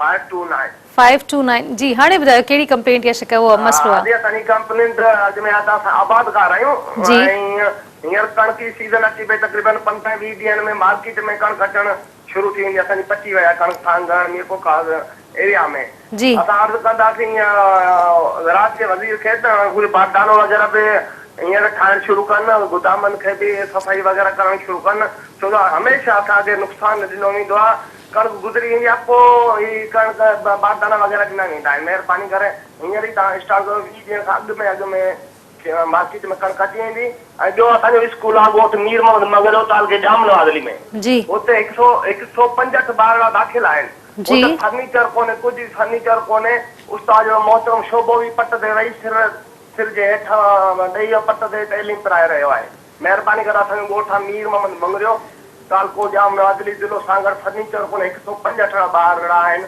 Five two nine. Five two nine جي هاڻي ٻڌايو ڪهڙي ڪمپلينٽ يا شڪوه مسئلو آ. ادي اسان جي ڪمپلينٽ اڳ ۾ آ ته اسان آبادگار آهيون جي. ۽ هينئر ڪڻڪ جي سيزن اچي پئي تقريبن پندرهن ويهه ڏينهن ۾ مارڪيٽ ۾ ڪڻڪ اچڻ شروع ٿي ويندي اسان جي پچي وئي آهي ڪڻڪ سانگهڙ ميرپورخاص ايريا ۾ جي. اسان عرض ڪنداسين زراعت جي وزير کي ته اهي باردانو وغيره به هينئر ٺاهڻ شروع ڪن گدامن کي به صفائي وغيره ڪرڻ شروع ڪن ڇو ته هميشه اسان کي نقصان ڏنو ويندو آهي ڪڻڪ گذري ويندي آهي پوء هي ڪڻڪ باردانا وغيره ڏنا ويندا آهن مهرباني ڪري هينئر ئي توهان اسٽارٽ ڪيو 20 ڏينهن کان اڳ ۾ اڳ ۾ مارڪيٽ ۾ ڪڻڪ اچي ويندي ۽ ٻيو اسان جو اسڪول آ ڳوٺ مير محمد مغريو تعلقي ڄام نواز علي ۾ جي. اتي هڪ سو هڪ سو پنجهٺ ٻارڙا داخل آهن جي. اتي فرنيچر ڪونهي ڪجهه به فرنيچر ڪونهي استاد جو محترم شعبو به پٽ تي ويهي سر سر جي هيٺان ڏئي پٽ تي تعليم پرائي رهيو آهي مهرباني ڪري اسان جو ڳوٺ آ مير محمد مڱريو تعلقو ڄام نواز علي ضلعو سانگهڙ فرنيچر ڪونهي هڪ سو پنجهٺ ٻارڙا آهن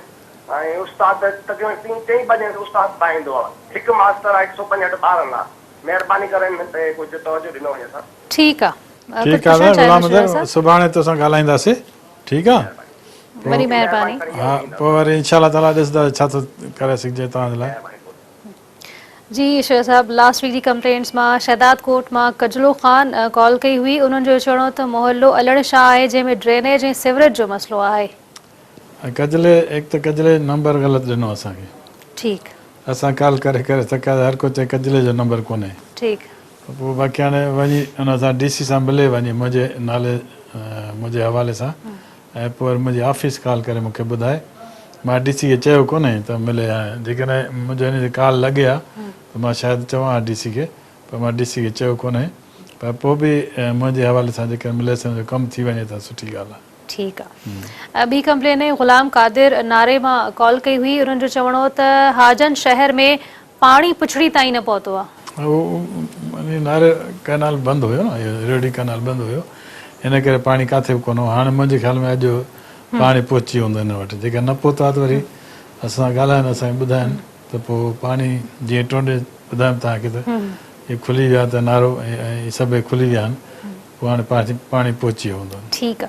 ۽ استاد تقريبن ٽين چئين بجي استاد پائيندو آ هڪ ماستر آ هڪ سو پنجهٺ ٻارن لا مهرباني ڪري ان تي ڪجهه توجه ڏنو وڃي سر. ٺيڪ آ ڪجهه ٺيڪ آ پڇڻ غلام چاهيندو شجاع حيدر صاحب. سڀاڻي توسان ڳالهائينداسي ٺيڪ آ پوء وڏي مهرباني. ها پوء وري انشاء الله تعالي ڏسندا ڇا ٿو ڪري سگهجي توهان جي لاء. جي شجاع صاحب لاسٽ ويڪ جي ڪمپلينٽس مان شهداد ڪوٽ مان ڪجلو خان ڪال ڪئي هئي انهن جو چوڻ هو ته محلو الڙ شاهه آهي جنهن ۾ ڊرينيج ۽ سيوريج جو مسئلو آهي. ۽ ڪجلي هڪ ته ڪجلي نمبر غلط ڏنو اسان کي. ٺيڪ. اسان ڪال ڪري ڪري ٿڪا هر ڪو چئي ڪجلي جو نمبر ڪونهي. ٺيڪ. ته پوء باقي هاڻي وڃي ان سان ڊي سي سان ملي وڃي منهنجي نالي منهنجي حوالي سان ۽ پوء وري منهنجي آفيس ڪال ڪري مون کي ٻڌائي مان ڊي سي کي چيو ڪونهي ته ملي ها جيڪڏهن منهنجو هن تي ڪال لڳي ها ته مان شايد چوان ها ڊي سي کي پر مان ڊي سي کي چيو ڪونهي پر پوء به منهنجي حوالي سان جيڪڏهن ملي سان جو ڪم ٿي وڃي ته سٺي ڳالهه آهي. ٺيڪ آ. ٻي ڪمپلين غلام قادر ناري مان ڪال ڪئي هئي انهن جو چوڻ هو ته حاجن شهر ۾ پاڻي پڇڙي تائين نه پهتو آ. اهو ناري ڪئنال بند هيو نه اهو ريڙهي ڪئنال بند هيو ان ڪري پاڻي ڪاٿي به ڪونه هو هاڻي منهنجي خيال ۾ اڄ پاڻي پهچي ويو هوندو هن وٽ جيڪڏهن نه پهتو آ ته وري اسان سان ڳالهائن اسان کي ٻڌائن ته پوء پاڻي جيئن ٽونڊي ٻڌايم توهان کي ته اهي کلي ويا ته نارو ۽ اهي سڀئي کلي ويا آهن پوء هاڻي پاڻي پهچي ويو هوندو. ٺيڪ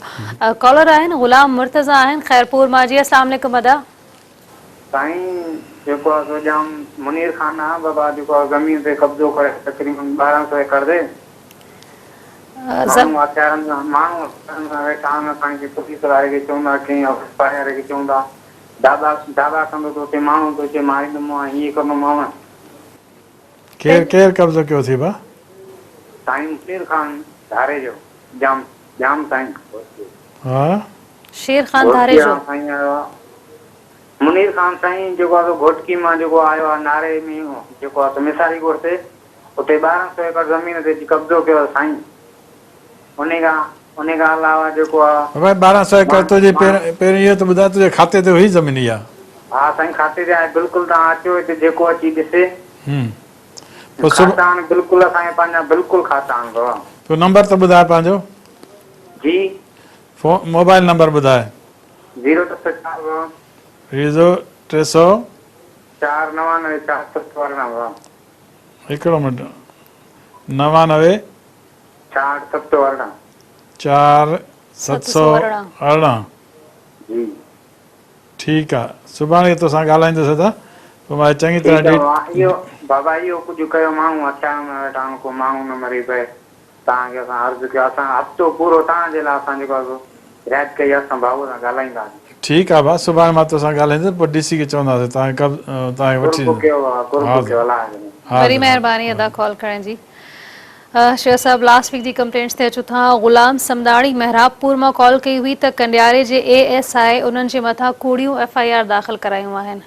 آ ڪالر آهن غلام مرتضيٰ آهن خيرپور مان جي اسلام عليڪم ادا. سائين جيڪو آ سو ڄام منير خان آ بابا جيڪو آ زمين تي قبضو ڪري تقريبن 12 سو ايڪڙ تي ماڻهو هٿيارن سان ماڻهو هٿيارن سان ويٺا آهن اسان کي پوليس واري کي چوندا ڪنهن آفيس واري کي چوندا داٻا داٻا ڪندو ته اتي ماڻهو ٿو چئي ماريندومانء هيئن ڪندومانء. ڪير ڪير قبضو ڪيو ٿي ڀا. سائين منير خان ڌاريجو ڄام ڄام سائين. ها. شير خان ڌاريجو. سائين آيو آ منير خان سائين جيڪو آ سو گهوٽڪي مان جيڪو آيو آ ناري ۾ جيڪو آ سو مثالي ڳوٺ تي اتي 12 سو ايڪڙ زمين تي اچي قبضو ڪيو سائين انهي کان انهي کان علاوه جيڪو آ ڀائي 12 سو ايڪڙ تنهنجي پهرين اهو ته ٻڌاء تنهنجي کاتي تي هئي زمين اها. ها سائين کاتي تي آهي بلڪل توهان اچو هتي جيڪو اچي ڏسي. هم پوء صبح. کاتا آهن بلڪل اسان کي پنهنجا بلڪل کاتا آهن بابا. پوء نمبر ته ٻڌاء پنهنجو. جي. فون موبائل نمبر ٻڌاء. زيرو 304 بابا. زيرو 300. 4 99 4 718 بابا. هڪڙو منٽ 99. 4 718. 4 718. جي. ٺيڪ آ سڀاڻي توسان ڳالهائيندس ادا پوء مان چڱي طرح ٺيڪ آ ڊي. بابا اهو بابا اهو ڪجهه ڪيو ماڻهو هٿيارن ۾ ويٺا آهن ڪو ماڻهو نه مري پئي توهان کي اسان عرض ڪيو اسان هفتو پورو توهان جي لاء اسان جيڪو آ سو رعايت ڪئي آ اسان ڀائو سان ڳالهائينداسين. ٺيڪ آ ڀا سڀاڻي مان توسان ڳالهائيندس پوء ڊي سي کي چونداسين توهان کي توهان کي وٺي قرب ڪيو بابا قرب حاضر ڪيو الله جي. وڏي حاضر مهرباني ادا ڪال ڪرڻ جي. شيخ صاحب لاسٽ ويڪ جي ڪمپلينٽس تي اچون ٿا غلام سمداڻي محراب پور مان ڪال ڪئي هئي ته ڪنڊياري جي اي ايس I انهن جي مٿان ڪوڙيون ايف I R داخل ڪرايون آهن.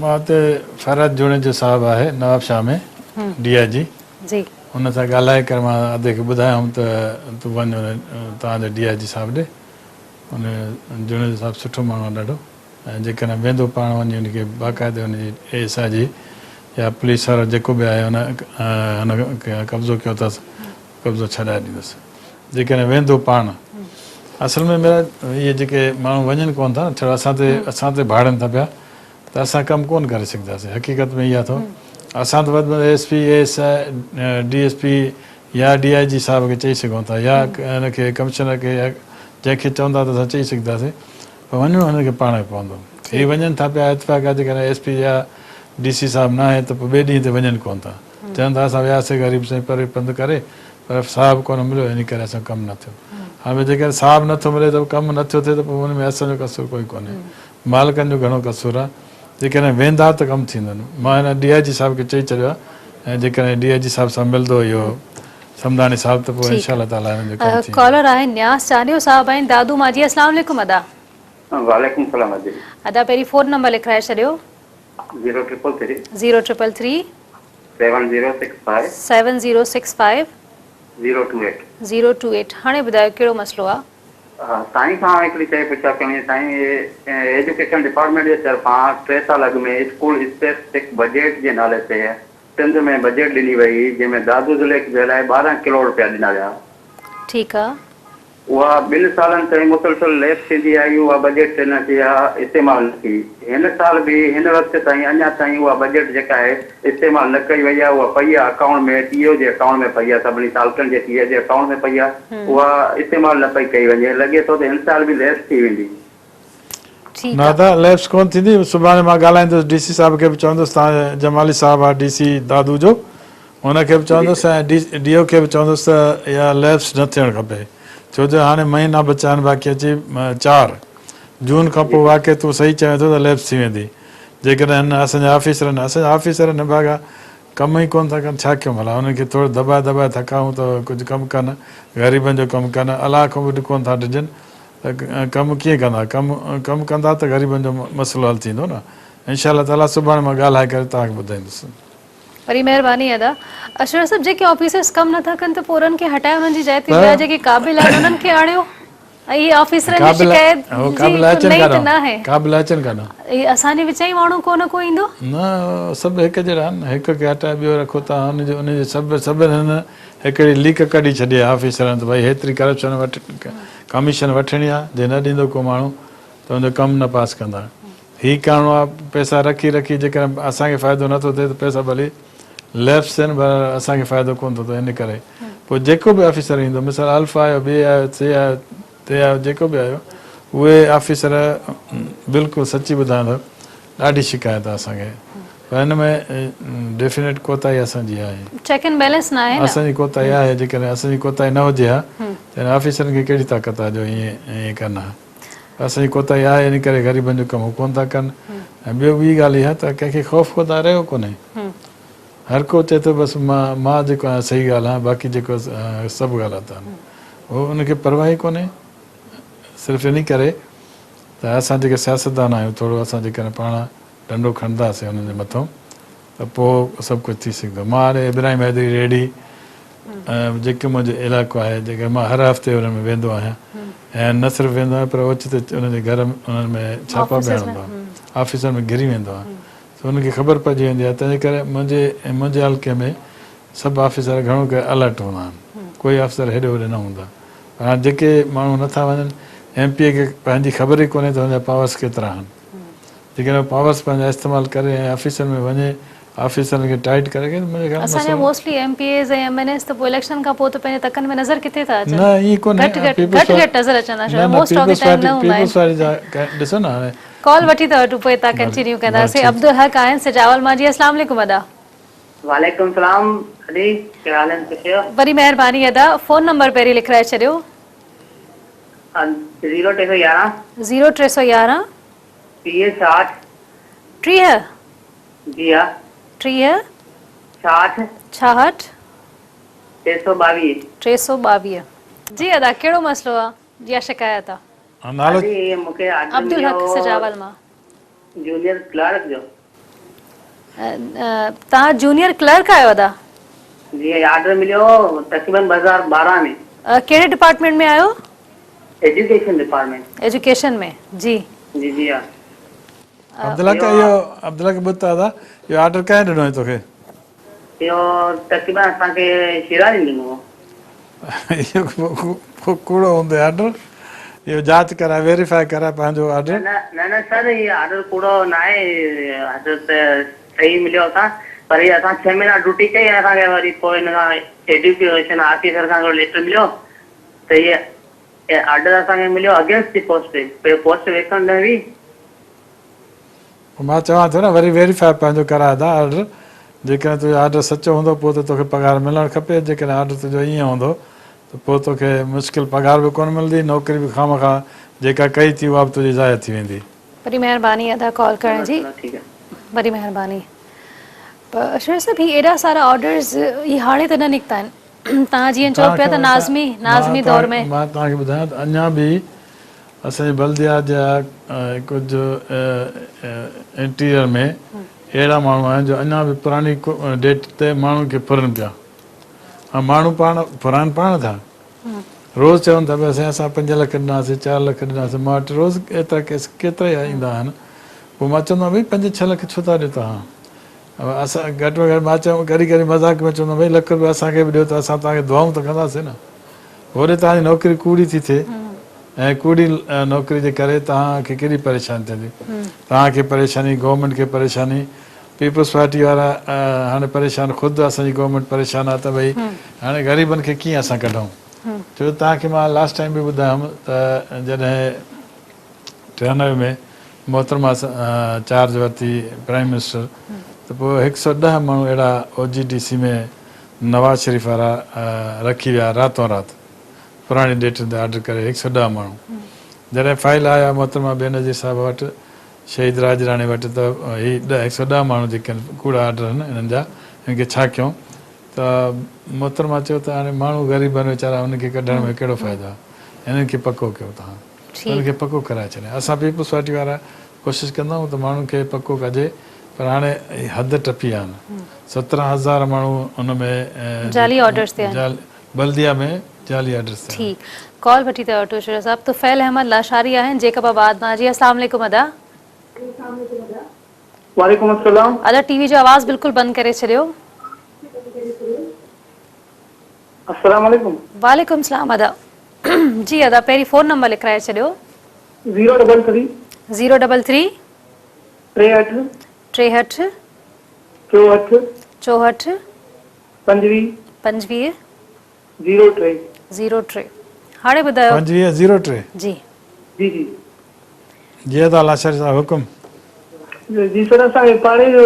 مان اتي فرحت جوڻيجو صاحب آهي نوابشاهه ۾ ڊي I جي جي. ان سان ڳالهائي ڪري مان ادي کي ٻڌايو هوم ته تون وڃ ان توهان جي ڊي I جي صاحب ڏي ان جوڻيجو صاحب سٺو ماڻهو آهي ڏاڍو. ۽ جيڪڏهن ويندو پاڻ وڃي ان کي باقاعدي ان جي اي ايس I جي يا پوليس وارو جيڪو به آهي ان هن قبضو ڪيو اٿس قبضو ڇڏائي ڏيندس جيڪڏهن ويندو پاڻ اصل ۾ ميرا اهي جيڪي ماڻهو وڃن ڪون ٿا ڇڙا اسان تي اسان تي ڀاڙن ٿا پيا ته اسان ڪم ڪون ڪري سگهنداسين حقيقت ۾ اها اٿو اسان ته وڌ ۾ وڌ S P A S I D S P يا ڊي I جي صاحب کي چئي سگهون ٿا يا هن کي ڪمشنر کي يا جنهن کي چوندا ته اسان چئي سگهنداسين پر وڃڻو هنن کي پاڻ کي پوندو. هي وڃن ٿا پيا اتفاق آهي جيڪڏهن ايس پي يا ڊي سي صاحب ناهي ته پوء ٻئي ڏينهن تي وڃن ڪونه ٿا. چون ٿا اسان وياسي غريب سائين پري پنڌ ڪري پر صاحب ڪونه مليو انهي ڪري اسان جو ڪم نه ٿيو. هاڻي جيڪڏهن صاحب نه ٿو ملي ته پوء ڪم نه ٿيو ٿئي ته پوء ان ۾ اسان جو قصور ڪوئي ڪونهي. مالڪن جو گهڻو قصور آهي. جيڪڏهن ويندا ته ڪم ٿيندن. مان هن ڊي I جي صاحب کي چئي ڇڏيو آهي ۽ جيڪڏهن ڊي I جي صاحب سان ملندو اهو سمداڻي صاحب ته پوء انشاء الله تعاليٰ هنن جو ڪم ٿي ويندو. ڪالر آهن نياز چانڊيو صاحب آهن دادو مان جي اسلام عليڪم ادا. وعليڪم السلام ادي. ادا پهرين فون نمبر لکرائي ڇڏيو. Zero triple three. Zero triple three. Seven zero six five. Seven zero six five. Zero two eight. Zero two eight هاڻي ٻڌايو ڪهڙو مسئلو آ. ها سائين کان هڪڙي شيء پڇا ڪرڻي هئي سائين ايجوڪيشن ڊپارٽمينٽ جي طرفان ٽي سال اڳ ۾ اسڪول اسپيسفڪ بجيٽ جي نالي تي سنڌ ۾ بجيٽ ڏني وئي هئي جنهن ۾ دادو ضلعي جي لاء 12 ڪروڙ رپيا ڏنا ويا. ٺيڪ آ. اها ٻن سالن تائين مسلسل ليپس ٿيندي آئي اها بجيٽ نه ٿي اها استعمال نه ٿي. هن سال به هن وقت تائين اڃا تائين اها بجيٽ جيڪا آهي استعمال نه ڪئي وئي آهي اها پئي آهي اڪائونٽ ۾ ٽي او جي اڪائونٽ ۾ پئي آهي سڀني تعلقن جي ٽي او جي اڪائونٽ ۾ پئي آهي اها استعمال نه پئي ڪئي وڃي لڳي ٿو ته هن سال به ليپس ٿي ويندي. ٺيڪ نه آ. ادا ليپس ڪون ٿيندي سڀاڻي مان ڳالهائيندس ڊي سي صاحب کي به چوندس تان جمالي صاحب آ ڊي سي دادو جو ان کي به چوندس ۽ ڊي او کي به چوندس ته اها ليپس نه ٿيڻ کپي ڇو جو هاڻي مهينا بچا آهن باقي اچي 4 جون کان پوء واقعي تون صحيح چوين ٿو ته ليپس ٿي ويندي جيڪڏهن هن اسان جا آفيسرن اسان جا آفيسر نڀاڳا ڪم ئي ڪون ٿا ڪن ڇا ڪيون ڀلا انهن کي ٿورو دٻائي دٻائي ٿڪائون ته ڪجهه ڪم ڪن غريبن جو ڪم ڪن الله کان به ڪون ٿا ڊڄن ته ڪم ڪيئن ڪندا ڪم ڪم ڪندا ته غريبن جو مسئلو حل ٿيندو نه انشاء الله تعالي سڀاڻي مان ڳالهائي ڪري توهان کي ٻڌائيندس. وڏي مهرباني ادا. اشرف صاحب جيڪي آفيسرس ڪم نٿا ڪن ته پوء انهن کي هٽائي انهن جي جاء تي ٻيا جيڪي قابل آهن انهن کي آڻيو ۽ اهي آفيسرن جي شڪايت جي ڪو نئين ته ناهي. قابل اچن ڪاڏانهن. اهي اسان جي وچان ئي ماڻهو ڪو نه ڪو ايندو. نه سڀ هڪ جهڙا آهن هڪ کي هٽائي ٻيو رکو ٿا ان جي ان جي سڀ سڀن هن هڪڙي ليڪ ڪڍي ڇڏي آهي آفيسرن ته ڀائي هيتري ڪرپشن وٺ ڪميشن وٺڻي آهي جي نه ڏيندو ڪو ماڻهو ته ان جو ڪم نه پاس ڪندا. هي ڪرڻو آهي پئسا رکي رکي جيڪڏهن اسان کي فائدو نه ٿو ٿئي ته پئسا ڀلي ليپس ٿين پر اسان کي فائدو ڪونه ٿو ٿئي ان ڪري پوء جيڪو به آفيسر ايندو مثال الف آيو بي آيو سي آيو تي آيو جيڪو به آيو اهي آفيسر بلڪل سچي ٻڌايان ٿو ڏاڍي شڪايت آهي اسان کي پر ان ۾ ڊيفينيٽ ڪوتاهي اسان جي آهي. چيڪ اينڊ بيلنس نه آهي نه. اسان جي ڪوتاهي آهي جيڪڏهن اسان جي ڪوتاهي نه هجي ها ته هن آفيسرن کي ڪهڙي طاقت آهي جو ائين ائين ڪن ها. اسان جي ڪوتاهي آهي ان ڪري غريبن جو ڪم هو ڪونه ٿا ڪن ۽ ٻيو ٻي ڳالهه اها ته ڪنهن کي خوف خدا رهيو ڪونهي هر ڪو چئي ٿو بس مان مان جيڪو آهيان صحيح ڳالهه آهيان باقي جيڪو سڀ غلط آهن هو ان کي پرواهه ئي ڪونهي صرف ان ڪري ته اسان جيڪي سياستدان آهيون ٿورو اسان جيڪڏهن پاڻ ڏنڊو کڻنداسين انهن جي مٿو ته پوء سڀ ڪجهه ٿي سگهندو. مان هاڻي ابراهيم حيدري ريڙهي جيڪي منهنجو علائقو آهي جيڪي مان هر هفتي انهن ۾ ويندو آهيان ۽ نه صرف ويندو آهيان پر اوچتي انهن جي گهر انهن ۾ ڇاپا به هڻندو آهيان. آفيسن ۾ گهري ويندو آهي ته انهن کي خبر پئجي ويندي آهي تنهنجي ڪري منهنجي منهنجي حلقي ۾ سڀ آفيسر گهڻو ڪري الرٽ هوندا آهن ڪوئي آفيسر هيڏي هوڏي نه هوندا پر هاڻي جيڪي ماڻهو نٿا وڃن ايم پي اي کي پنهنجي خبر ئي ڪونهي ته هن جا پاورس ڪيترا آهن جيڪڏهن هو پاورس پنهنجا استعمال ڪري ۽ آفيسن ۾ وڃي آفيسرن کي ٽائيٽ ڪري ته منهنجي خيال ۾ اسان جا مسئلو mostly M P As ۽ M N As ته پوء اليڪشن کان پوء ته پنهنجي تڪن ۾ نظر ڪٿي ٿا اچن نه ائين ڪونهي گهٽ گهٽ پيپلز گهٽ گهٽ نظر اچن ٿا نه نه most of the peoples time party نه هوندا پيپلز آهن پارٽي جا ڏسو نه هاڻي ڪال وٺي ٿا وٺون پوء هتان ڀلي ڪنٽينيو ڀلي ڪنداسين ٺيڪ عبدالحق آهن سجاول مان جي اسلام عليڪم ادا. وعليڪم السلام ادي ڪهڙا حال آهن خوش آهيو. وڏي مهرباني ادا فون نمبر پهرين لکرائي ڇڏيو. زيرو 311. زيرو 311. 30 60. 30. جي ها. 30. 66. 66. 322. 322. جي ادا ڪهڙو مسئلو آ يا شڪايت آ. نالو ادي مون کي آرڊر عبدالحق مليو سجاول مان. جونيئر ڪلارڪ جو. توهان جونيئر ڪلرڪ آهيو ادا؟ جي آرڊر مليو هو تقريبن 2012 ۾. ڪهڙي ڊپارٽمينٽ ۾ آهيو؟ Education department. ايجوڪيشن ۾ جي. جي جي ها. عبدالحق اهو عبدالحق ٻڌ ته ادا اهو آرڊر ڪنهن ڏنو هي توکي؟ اهو تقريبن اسان کي شيرازي ڏنو هو. اهو ڪوڙو هوندو آرڊر اهو جاچ ڪرائي ويريفائي ڪرائي پنهنجو آرڊر. نه نه نه سر هي آرڊر ڪوڙو ناهي آرڊر ته صحيح مليو اسان پر هي اسان ڇهه مهينا ڊيوٽي ڪئي ۽ اسان کي وري پوء هن کان ايجوڪيشن آفيسر کان هڪڙو ليٽر مليو ته هي آرڊر اسان کي مليو against the post post vacant نه هئي. پوء مان چوان ٿو نه وري ويريفائي پنهنجو ڪراء ادا آرڊر جيڪڏهن تنهنجو آرڊر سچو هوندو پوء ته توکي پگهار ملڻ کپي جيڪڏهن آرڊر تنهنجو ائين هوندو ته پوء توکي مشڪل پگهار به ڪونه ملندي نوڪري به خوامخواه جيڪا ڪئي ٿي اها به تنهنجي ضايع ٿي ويندي. وڏي مهرباني ادا ڪال ڪرڻ جي وڏي مهرباني پر اشرف صاحب هي ايڏا سارا آرڊرز هي هاڻي ته نه نڪتا آهن توهان جيئن چئو پيا ته ناظمي ناظمي دور ۾. مان توهان کي ٻڌايان ته اڃا به اسان جي بلديات جا ڪجهه انٽيريئر ۾ اهڙا ماڻهو آهن جو اڃا به پراڻي ڊيٽ تي ماڻهن کي ڦرن پيا ۽ ماڻهو پاڻ ڦرائن پاڻ ٿا روز چون ٿا پيا سائين اسان 5 لک ڏناسين 4 لک ڏناسين مان وٽ روز ايترا ڪيس ڪيترا ئي ايندا آهن پوء مان چوندو آهيان ڀئي 5 6 لک ڇو ٿا ڏيو توهان اسان گهٽ ۾ گهٽ مان چيم ڪڏهن ڪڏهن مذاق ۾ چوندو آهيان ڀئي لک روپيا اسان کي به ڏيو ته اسان توهان کي دعائون ته ڪنداسين نه هوڏي توهان جي نوڪري ڪوڙي ٿي ٿئي ۽ ڪوڙي نوڪري جي ڪري توهان کي ڪيڏي پريشاني ٿيندي. توهان کي پريشاني، گورنمينٽ کي پريشاني، پيپلز پارٽي وارا هاڻي پريشان، خود اسان جي گورنمينٽ پريشان آهي ته ڀئي هاڻي غريبن کي ڪيئن اسان ڪڍون. ڇو ته توهان کي مان لاسٽ ٽائيم به ٻڌايو هوم ته جڏهن 93 ۾ محترمه چارج ورتي پرائيم منسٽر ته پوء 110 ماڻهو اهڙا او جي ڊي سي ۾ نواز شريف وارا رکي ويا راتون رات پراڻي ڊيٽن تي آرڊر ڪري 110 ماڻهو جڏهن فائيل آيا محترمه بينظير صاحبه وٽ شهيد راڄ راڻي وٽ ته هي 110 ماڻهو جيڪي آهن ڪوڙا آرڊر آهن انهن جا انهن کي ڇا ڪيون ته محترمه چيو ته هاڻي ماڻهو غريب آهن ويچارا انهن کي ڪڍڻ ۾ ڪهڙو فائدو آهي انهن کي پڪو ڪيو توهان انهن کي پڪو ڪرائي ڇڏيان اسان پيپلز پارٽي وارا ڪوشش ڪندا آهيون ته ماڻهن کي پڪو ڪجي پر هاڻي حد ٽپي آهن 17 هزار ماڻهو ان ۾ جعلي آرڊرز تي آهن. بلديا ۾ جعلي آرڊرز تي آهن. ٺيڪ ڪال وٺي ٿا وٺو شيرا صاحب طفيل احمد لاشاري آهن جيڪب آباد مان جي السلام عليڪم ادا. وعليڪم السلام. ادا ٽي وي جو آواز بلڪل بند ڪري ڇڏيو. السلام عليڪم. وعليڪم السلام ادا جي ادا پهرين فون نمبر لکرائي ڇڏيو. زيرو ڊبل ٿري. زيرو ڊبل ٿري. 63. 63. 64. 64. 25. 25. 03. 03 هاڻي ٻڌايو. 25 03. جي. جي جي. جي ادا لاشاري صاحب حڪم. جي سر اسان کي پاڙي جو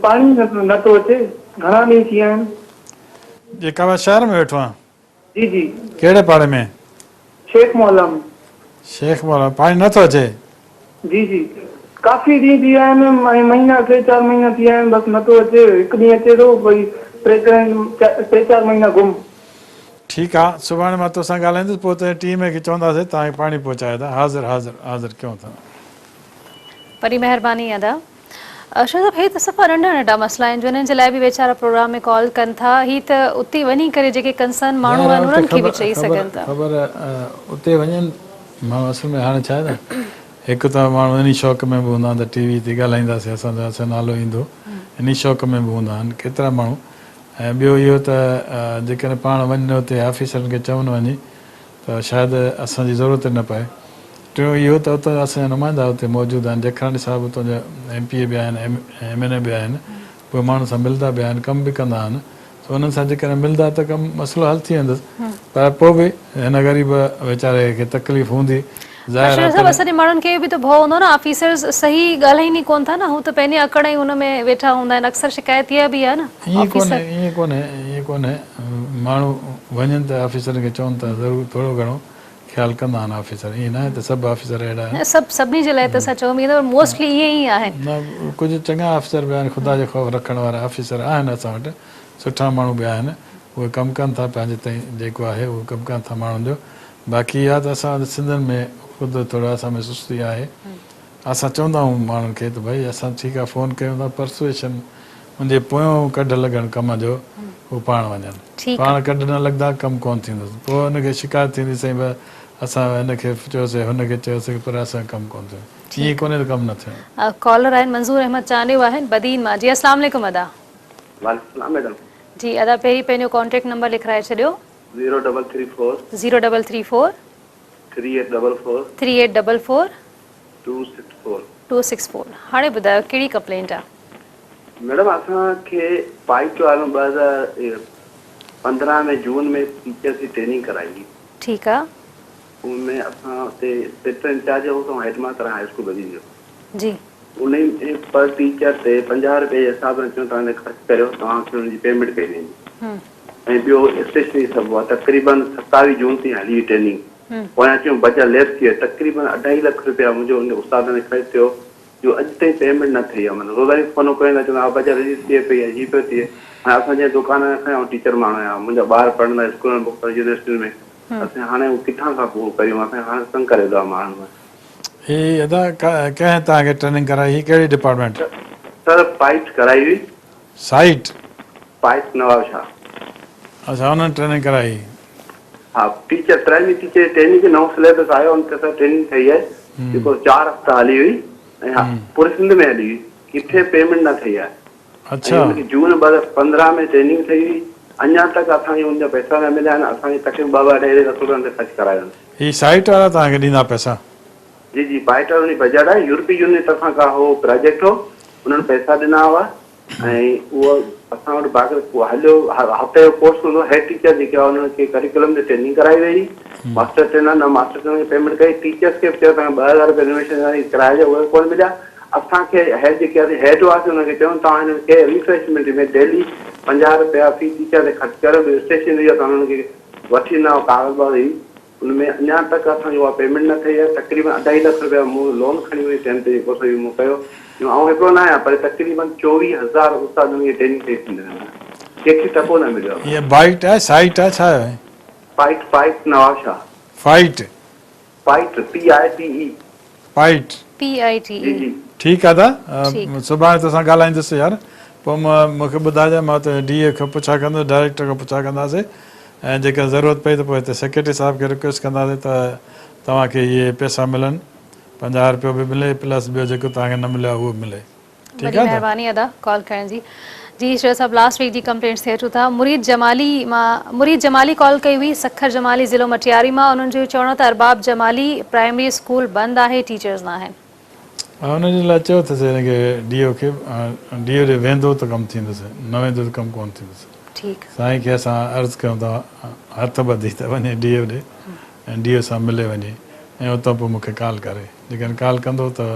پاڻي نه ٿو اچي گهڻا ڏينهن ٿي ويا آهن. جيڪب آباد شهر ۾ ويٺو آهان. جي جي. ڪهڙي پاڙي ۾؟ شيخ محلا ۾. شيخ محلا ۾ پاڻي نه ٿو اچي؟ جي جي ڪافي ڏينهن ٿي ويا آهن ۽ مهينا ٽي چار مهينا ٿي ويا آهن بس نه ٿو اچي هڪ ڏينهن اچي ٿو وري ٽي ٽي چار مهينا گم. ٺيڪ آ سڀاڻي مان توسان ڳالهائيندس پوء تنهنجي ٽيم کي چونداسين توهان کي پاڻي پهچائي ادا حاضر حاضر حاضر ڪيون ٿا. وڏي مهرباني ادا. شاهه صاحب هي ته صفا ننڍا ننڍا مسئلا آهن جو انهن جي لاء به ويچارا پروگرام ۾ ڪال ڪن ٿا هي ته اتي وڃي ڪري جيڪي ڪنسرن ماڻهو ظاهر آهن آهي اتي انهن کي به خبر چئي خبر سگهن ٿا. خبر اتي وڃن ماڻهو اصل ۾ هاڻي ڇا آهي نه هڪ ته ماڻهو انهي شوق ۾ به هوندا آهن ته ٽي وي تي ڳالهائينداسين اسان جو اسان جو نالو ايندو انهي شوق ۾ به هوندا آهن ڪيترا ماڻهو ۽ ٻيو اهو ته جيڪڏهن پاڻ وڃن اتي آفيسرن کي چون وڃي ته شايد اسان جي ضرورت نه پئي. ٽيون اهو ته اتان جا اسان جا نمائندا اتي موجود آهن، جکراڻي صاحب اتان جا ايم پي اي به آهن، ايم اين اي به آهن، اهي ماڻهن سان ملدا به آهن، ڪم به ڪندا آهن، سو انهن سان جيڪڏهن ملدا ته ڪم مسئلو حل ٿي ويندس، پر پوء به هن غريب ويچاري کي تڪليف هوندي، ظاهر آهي بشير صاحب اسان جي ماڻهن کي اهو به ته ڀؤ هوندو نه آفيسرز صحيح ڳالهائين ئي ڪونه ٿا نه هو ته پنهنجي اڪڙ ۽ ان ۾ ويٺا هوندا آهن اڪثر شڪايت اها به آهي نه ائين ڪونهي ائين ڪونهي ائين ڪونهي ماڻهو وڃن ته آفيسرن کي چون ته ضرور ٿورو گهڻو خيال ڪندا آهن آفيسر ائين ناهي ته سڀ آفيسر اهڙا آهن. نه سڀ سڀني جي لاء ته اسان چئون به پر موسٽلي ائين ئي آهن. نه ڪجهه چڱا آفيسر به آهن خدا جو خوف رکڻ وارا آفيسر آهن اسان وٽ سٺا ماڻهو به آهن اهي ڪم ڪن ٿا پنهنجي تائين جيڪو آهي اهو ڪم ڪن ٿا ماڻهن جو باقي اها ته اسان وٽ سنڌين ۾ خود ٿورو اسان ۾ سستي آهي اسان چوندا آهيون ماڻهن کي ته ڀئي اسان ٺيڪ آهي فون ڪيون ٿا پرسوئيشن ان جي پويون ڪڍ لڳڻ ڪم جو هو پاڻ وڃن پاڻ ڪڍ نه لڳندا ڪم ڪونه ٿيندس پوء ان کي شڪايت ٿيندي سائين ڀئي اسان هن کي چيوسي هن کي چيوسي پر اسان جو ڪم ڪونه ٿيو ائين ڪونهي ته ڪم نه ٿيو. ڪالر آهن منظور احمد چانڊيو آهن بدين مان جي اسلام عليڪم ادا. وعليڪم السلام ميڊم. جي ادا پهرين پنهنجو ڪانٽيڪٽ نمبر لکرائي ڇڏيو. Zero double three four. Zero double three four. Three eight double four. Three eight double four. Two six four. Two six four هاڻي ٻڌايو ڪهڙي ڪمپلينٽ آ. ميڊم اسان کي پائيٽ وارن 2015 ۾ جون ۾ ٽيچرس جي ٽريننگ ڪرائي هئي. ٺيڪ آ. ان ۾ اسان اتي سيڪٽر انچارج هوس ۽ head master high school Badin جو. جي. انهي ۾ پر ٽيچر تي 50 رپئي جي حساب سان چيو توهان خرچ ڪريو توهان کي ان جي پيمينٽ ڪئي ويندي. ۽ ٻيو اسٽيشنري سڀ هئا تقريبن 27 جون تائين هلي هئي ٽريننگ. پويان چيو بجيٽ ليس ٿي ويو تقريبن اڍائي لک رپيا منهنجو ان استادن کي خرچ ٿيو جو اڄ تائين پيمينٽ نه ٿئي آهي معنيٰ روزاني فونون ڪيون ٿا چوندا ها بجيٽ رليز ٿئي پئي ۽ هي پيو ٿئي هاڻي اسان جنهن دڪان ۾ کڻي آئون ٽيچر ماڻهو آهيان منهنجا ٻار پڙهندا اسڪولن ۾ مختلف يونيورسٽين ۾ اسين هاڻي هو ڪٿان کان پورو ڪريون اسان کي هاڻي تنگ ڪري وڌو آهي ماڻهن هي ادا ڪنهن توهان کي ٽريننگ ڪرائي هي ڪهڙي ڊپارٽمينٽ؟ سر پائيٽ ڪرائي هئي. سائيٽ؟ پائيٽ نواب شاهه. اڇا انهن ٽريننگ ڪرائي هئي. ها ٽيچر پرائمري ٽيچر جي ٽريننگ نئون سليبس آيو ان تي سر ٽريننگ ٿئي آهي جيڪو 4 هفتا هلي هئي ۽ ها پوري سنڌ ۾ هلي هئي ڪٿي پيمينٽ نه ٿئي آهي اڇا ۽ ان کي جون 2015 ۾ ٽريننگ ٿئي هئي اڃا تڪ اسان کي ان جا پئسا نه مليا آهن اسان کي تقريبن ٻه ٻه اڍائي اڍائي لک روپيا ان تي خرچ ڪرايا آهن. هي سائيٽ وارا توهان کي ڏيندا پئسا؟ جي جي پائيٽ وارن جي بجيٽ آهي يورپي يونين طرفان ڪا هو پراجيڪٽ هو انهن پئسا ڏنا هئا ۽ اهو اسان وٽ باقي هليو هفتي جو ڪورس هوندو هيڊ ٽيچر جيڪي هئا انهن کي ڪريڪولم تي ٽريننگ ڪرائي وئي ماسٽر ٽرينر نه ماسٽر ٽرينر کي پيمينٽ ڪئي ٽيچرس کي به چيو توهان 2000 روپيا رينوويشن جا ڪرايا جا اهي ڪونه مليا اسان کي هيڊ جيڪي هئاسين هيڊ هئاسين انهن کي چيو توهان هنن کي ريفريشمينٽ ۾ ڊيلي 50 روپيا في ٽيچر تي خرچ ڪريو ٻيو اسٽيشنري جا توهان انهن کي وٺي ڏنا ڪاغذ باغذ هي ان ۾ اڃا تڪ اسان جي اها پيمينٽ نه ٿئي آهي تقريبن اڍائي لک رپيا مون لون کڻي وڃي ٽيم تي جيڪو سو مون ڪيو جو آئون هڪڙو نه آهيان پر تقريبن 24 هزار استادن کي ٽريننگ ٿئي سنڌ ۾ ڪنهن کي ٽڪو نه مليو آهي. هي بائيٽ آهي سائيٽ آهي ڇا آهي؟ Fight fight Nawab Shah. Fight. Fight P I T E. پائيٽ. P I T G E. جي. ٺيڪ آ ادا ٺيڪ. سڀاڻي توسان ڳالهائيندس يار پوء مون کي ٻڌائجانء مان اتي ڊي اي کان پڇا ڪندس ڊائريڪٽر کان پڇا ڪنداسي ۽ جيڪڏهن ضرورت پئي ته پوء هتي سيڪريٽري صاحب کي رڪويسٽ ڪنداسي ته توهان کي اهي پئسا ملن 50 رپيو به ملي پلس ٻيو جيڪو توهان کي نه مليو آهي اهو به ملي ٺيڪ وڏي آ ادا. مهرباني ادا ڪال ڪرڻ جي. جي شيخ صاحب لاسٽ ويڪ جي ڪمپلينٽس تي اچون ٿا مريد جمالي مان مريد جمالي ڪال ڪئي هئي سکر جمالي ضلعو مٽياري مان انهن جو چوڻ هو ته ارباب جمالي پرائمري اسڪول بند آهي ٽيچرز ناهن. ان جي لاء چيو اٿس هن کي ڊي او کي ڊي او ڏي ويندو ته ڪم ٿيندس نه ويندو ته ڪم ڪونه ٿيندس. ٺيڪ. سائين کي اسان عرض ڪيون ٿا هٿ ٻڌي ته وڃي ڊي او ڏي ۽ ڊي او سان ملي وڃي ۽ اتان پوء مون کي ڪال ڪري جيڪڏهن ڪال ڪندو ته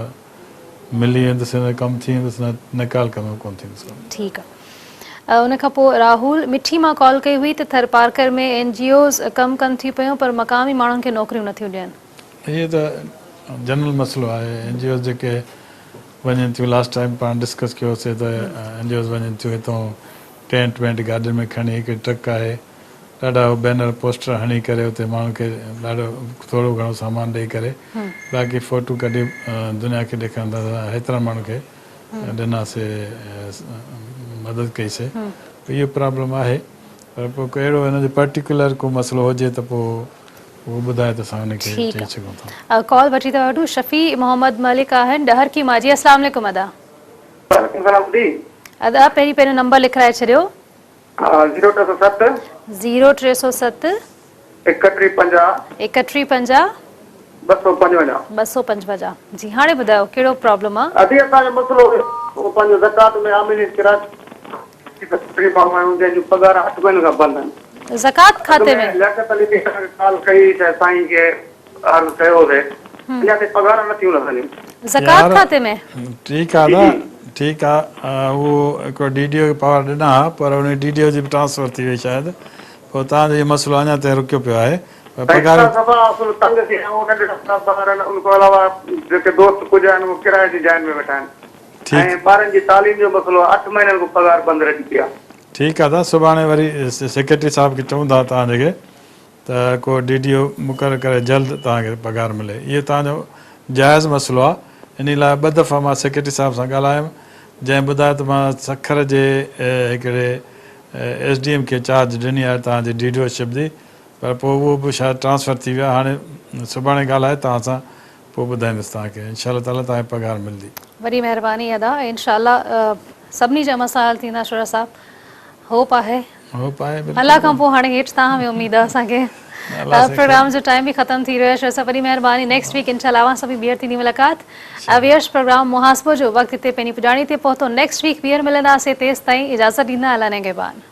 ملي ويندس نه ڪم ٿي ويندس نه نه ڪال ڪندو ڪونه ٿيندس ڪم. ٺيڪ آ ان کان پوء راهول مٺي مان ڪال ڪئي هئي ته ٿرپارڪر ۾ اين جي اوز ڪم ڪن ٿيون پيون پر مقامي ماڻهن کي نوڪريون نٿيون ڏين. هي ته جنرل مسئلو آهي اين جي اوز جيڪي وڃن ٿيون لاسٽ ٽائيم پاڻ ڊسڪس ڪيوسي ته اين جي اوز وڃن ٿيون هتون ٽينٽ وينٽ گاڏين ۾ کڻي هڪ ٽرڪ آهي ڏاڍا هو بينر پوسٽر هڻي ڪري اتي ماڻهن کي ڏاڍو ٿورو گهڻو سامان ڏئي ڪري باقي فوٽو ڪڍي دنيا کي ڏيکارن ٿا ته هيترن ماڻهن کي ڏناسي مدد ڪئي سي اهو پرابلم آهي پر پوء ڪو اهڙو هن جو پرٽيڪولر ڪو مسئلو هجي ته پوء اهو ٻڌائي ته اسان ان کي ٺيڪ چئي سگهون ٿا. آ ڪال وٺي ٿا وٺون شفيع محمد ملڪ آهن ڏهرڪي مان جي اسلام عليڪم ادا. وعليڪم سلام جي. ادا پهرين پنهنجو نمبر لکرائي ڇڏيو. ها زيرو 307. زيرو 307. 31 50. 31 50. 255. 255 جي هاڻي ٻڌايو ڪهڙو پرابلم آ. ادي اسان جو مسئلو هو پنهنجو زڪوات ۾ عاملين ڪراچي ۾ ماڻهو آهيون جنهن جون پگهاران اٺ مهينن کان بند آهن. زڪوات کاتي اڳ ۾ ۾. لياقت علي به اسان کي ڪال ڪئي ته سائين کي عرض ڪيو هوسي اڃا تائين پگهاران نه ٿيون اسان جون. زڪوات يار کاتي ۾. ٺيڪ آ جي ادا جي. ٺيڪ آ اهو هڪڙو ڊي ڊي او کي پاور ڏنا ها پر ان ڊي ڊي او جي به ٽرانسفر ٿي وئي شايد پوء توهان جو اهو مسئلو اڃا تائين رڪيو پيو آهي پر سائين پگهارون اسان صفا اصل تنگ ٿي ويا آهيون ننڍڙا ٻار آهن ان کان علاوه جيڪي دوست ڪجهه آهن اهي ڪرائي جي جاين ۾ ويٺا آهن ٺيڪ ۽ ٻارن جي تعليم جو مسئلو آهي اٺ مهينن کان پگهار بند رهجي پئي آهي. ٺيڪ آ ادا سڀاڻي وري سيڪريٽري صاحب کي چئون ٿا توهان جي کي ته ڪو ڊي ڊي او مقرر ڪري جلد توهان کي پگهار ملي اهو توهان جو جائز مسئلو آ انهي لاء ٻه دفعا مان سيڪريٽري صاحب سان ڳالهايم جنهن ٻڌايو ته مان سکر جي هڪڙي ايس ڊي ايم کي چارج ڏني آهي توهان جي ڊي ڊي او شپ جي پر پوء اهو به شايد ٽرانسفر ٿي ويو آهي هاڻي سڀاڻي ڳالهائي توهان سان پوء ٻڌائيندس توهان کي انشاء الله تعالي توهان کي پگهار ملندي. وڏي مهرباني ادا انشاء الله سڀني جا مسئلا حل ٿيندا شورا صاحب هوپ آهي. هوپ آهي بلڪل. الله کان پوء هاڻي هيٺ توهان ۾ اميد آهي اسان کي. پروگرام جو ٽائيم به ختم ٿي رهيو آهي شورا صاحب وڏي مهرباني نيڪسٽ ويڪ انشاء الله اوهان سان به ٻيهر ٿيندي ملاقات ويئرس پروگرام محاسبو جو وقت هتي پنهنجي پڄاڻي تي پهتو نيڪسٽ ويڪ ٻيهر ملنداسين تيستائين اجازت ڏيندا الله نگهبان.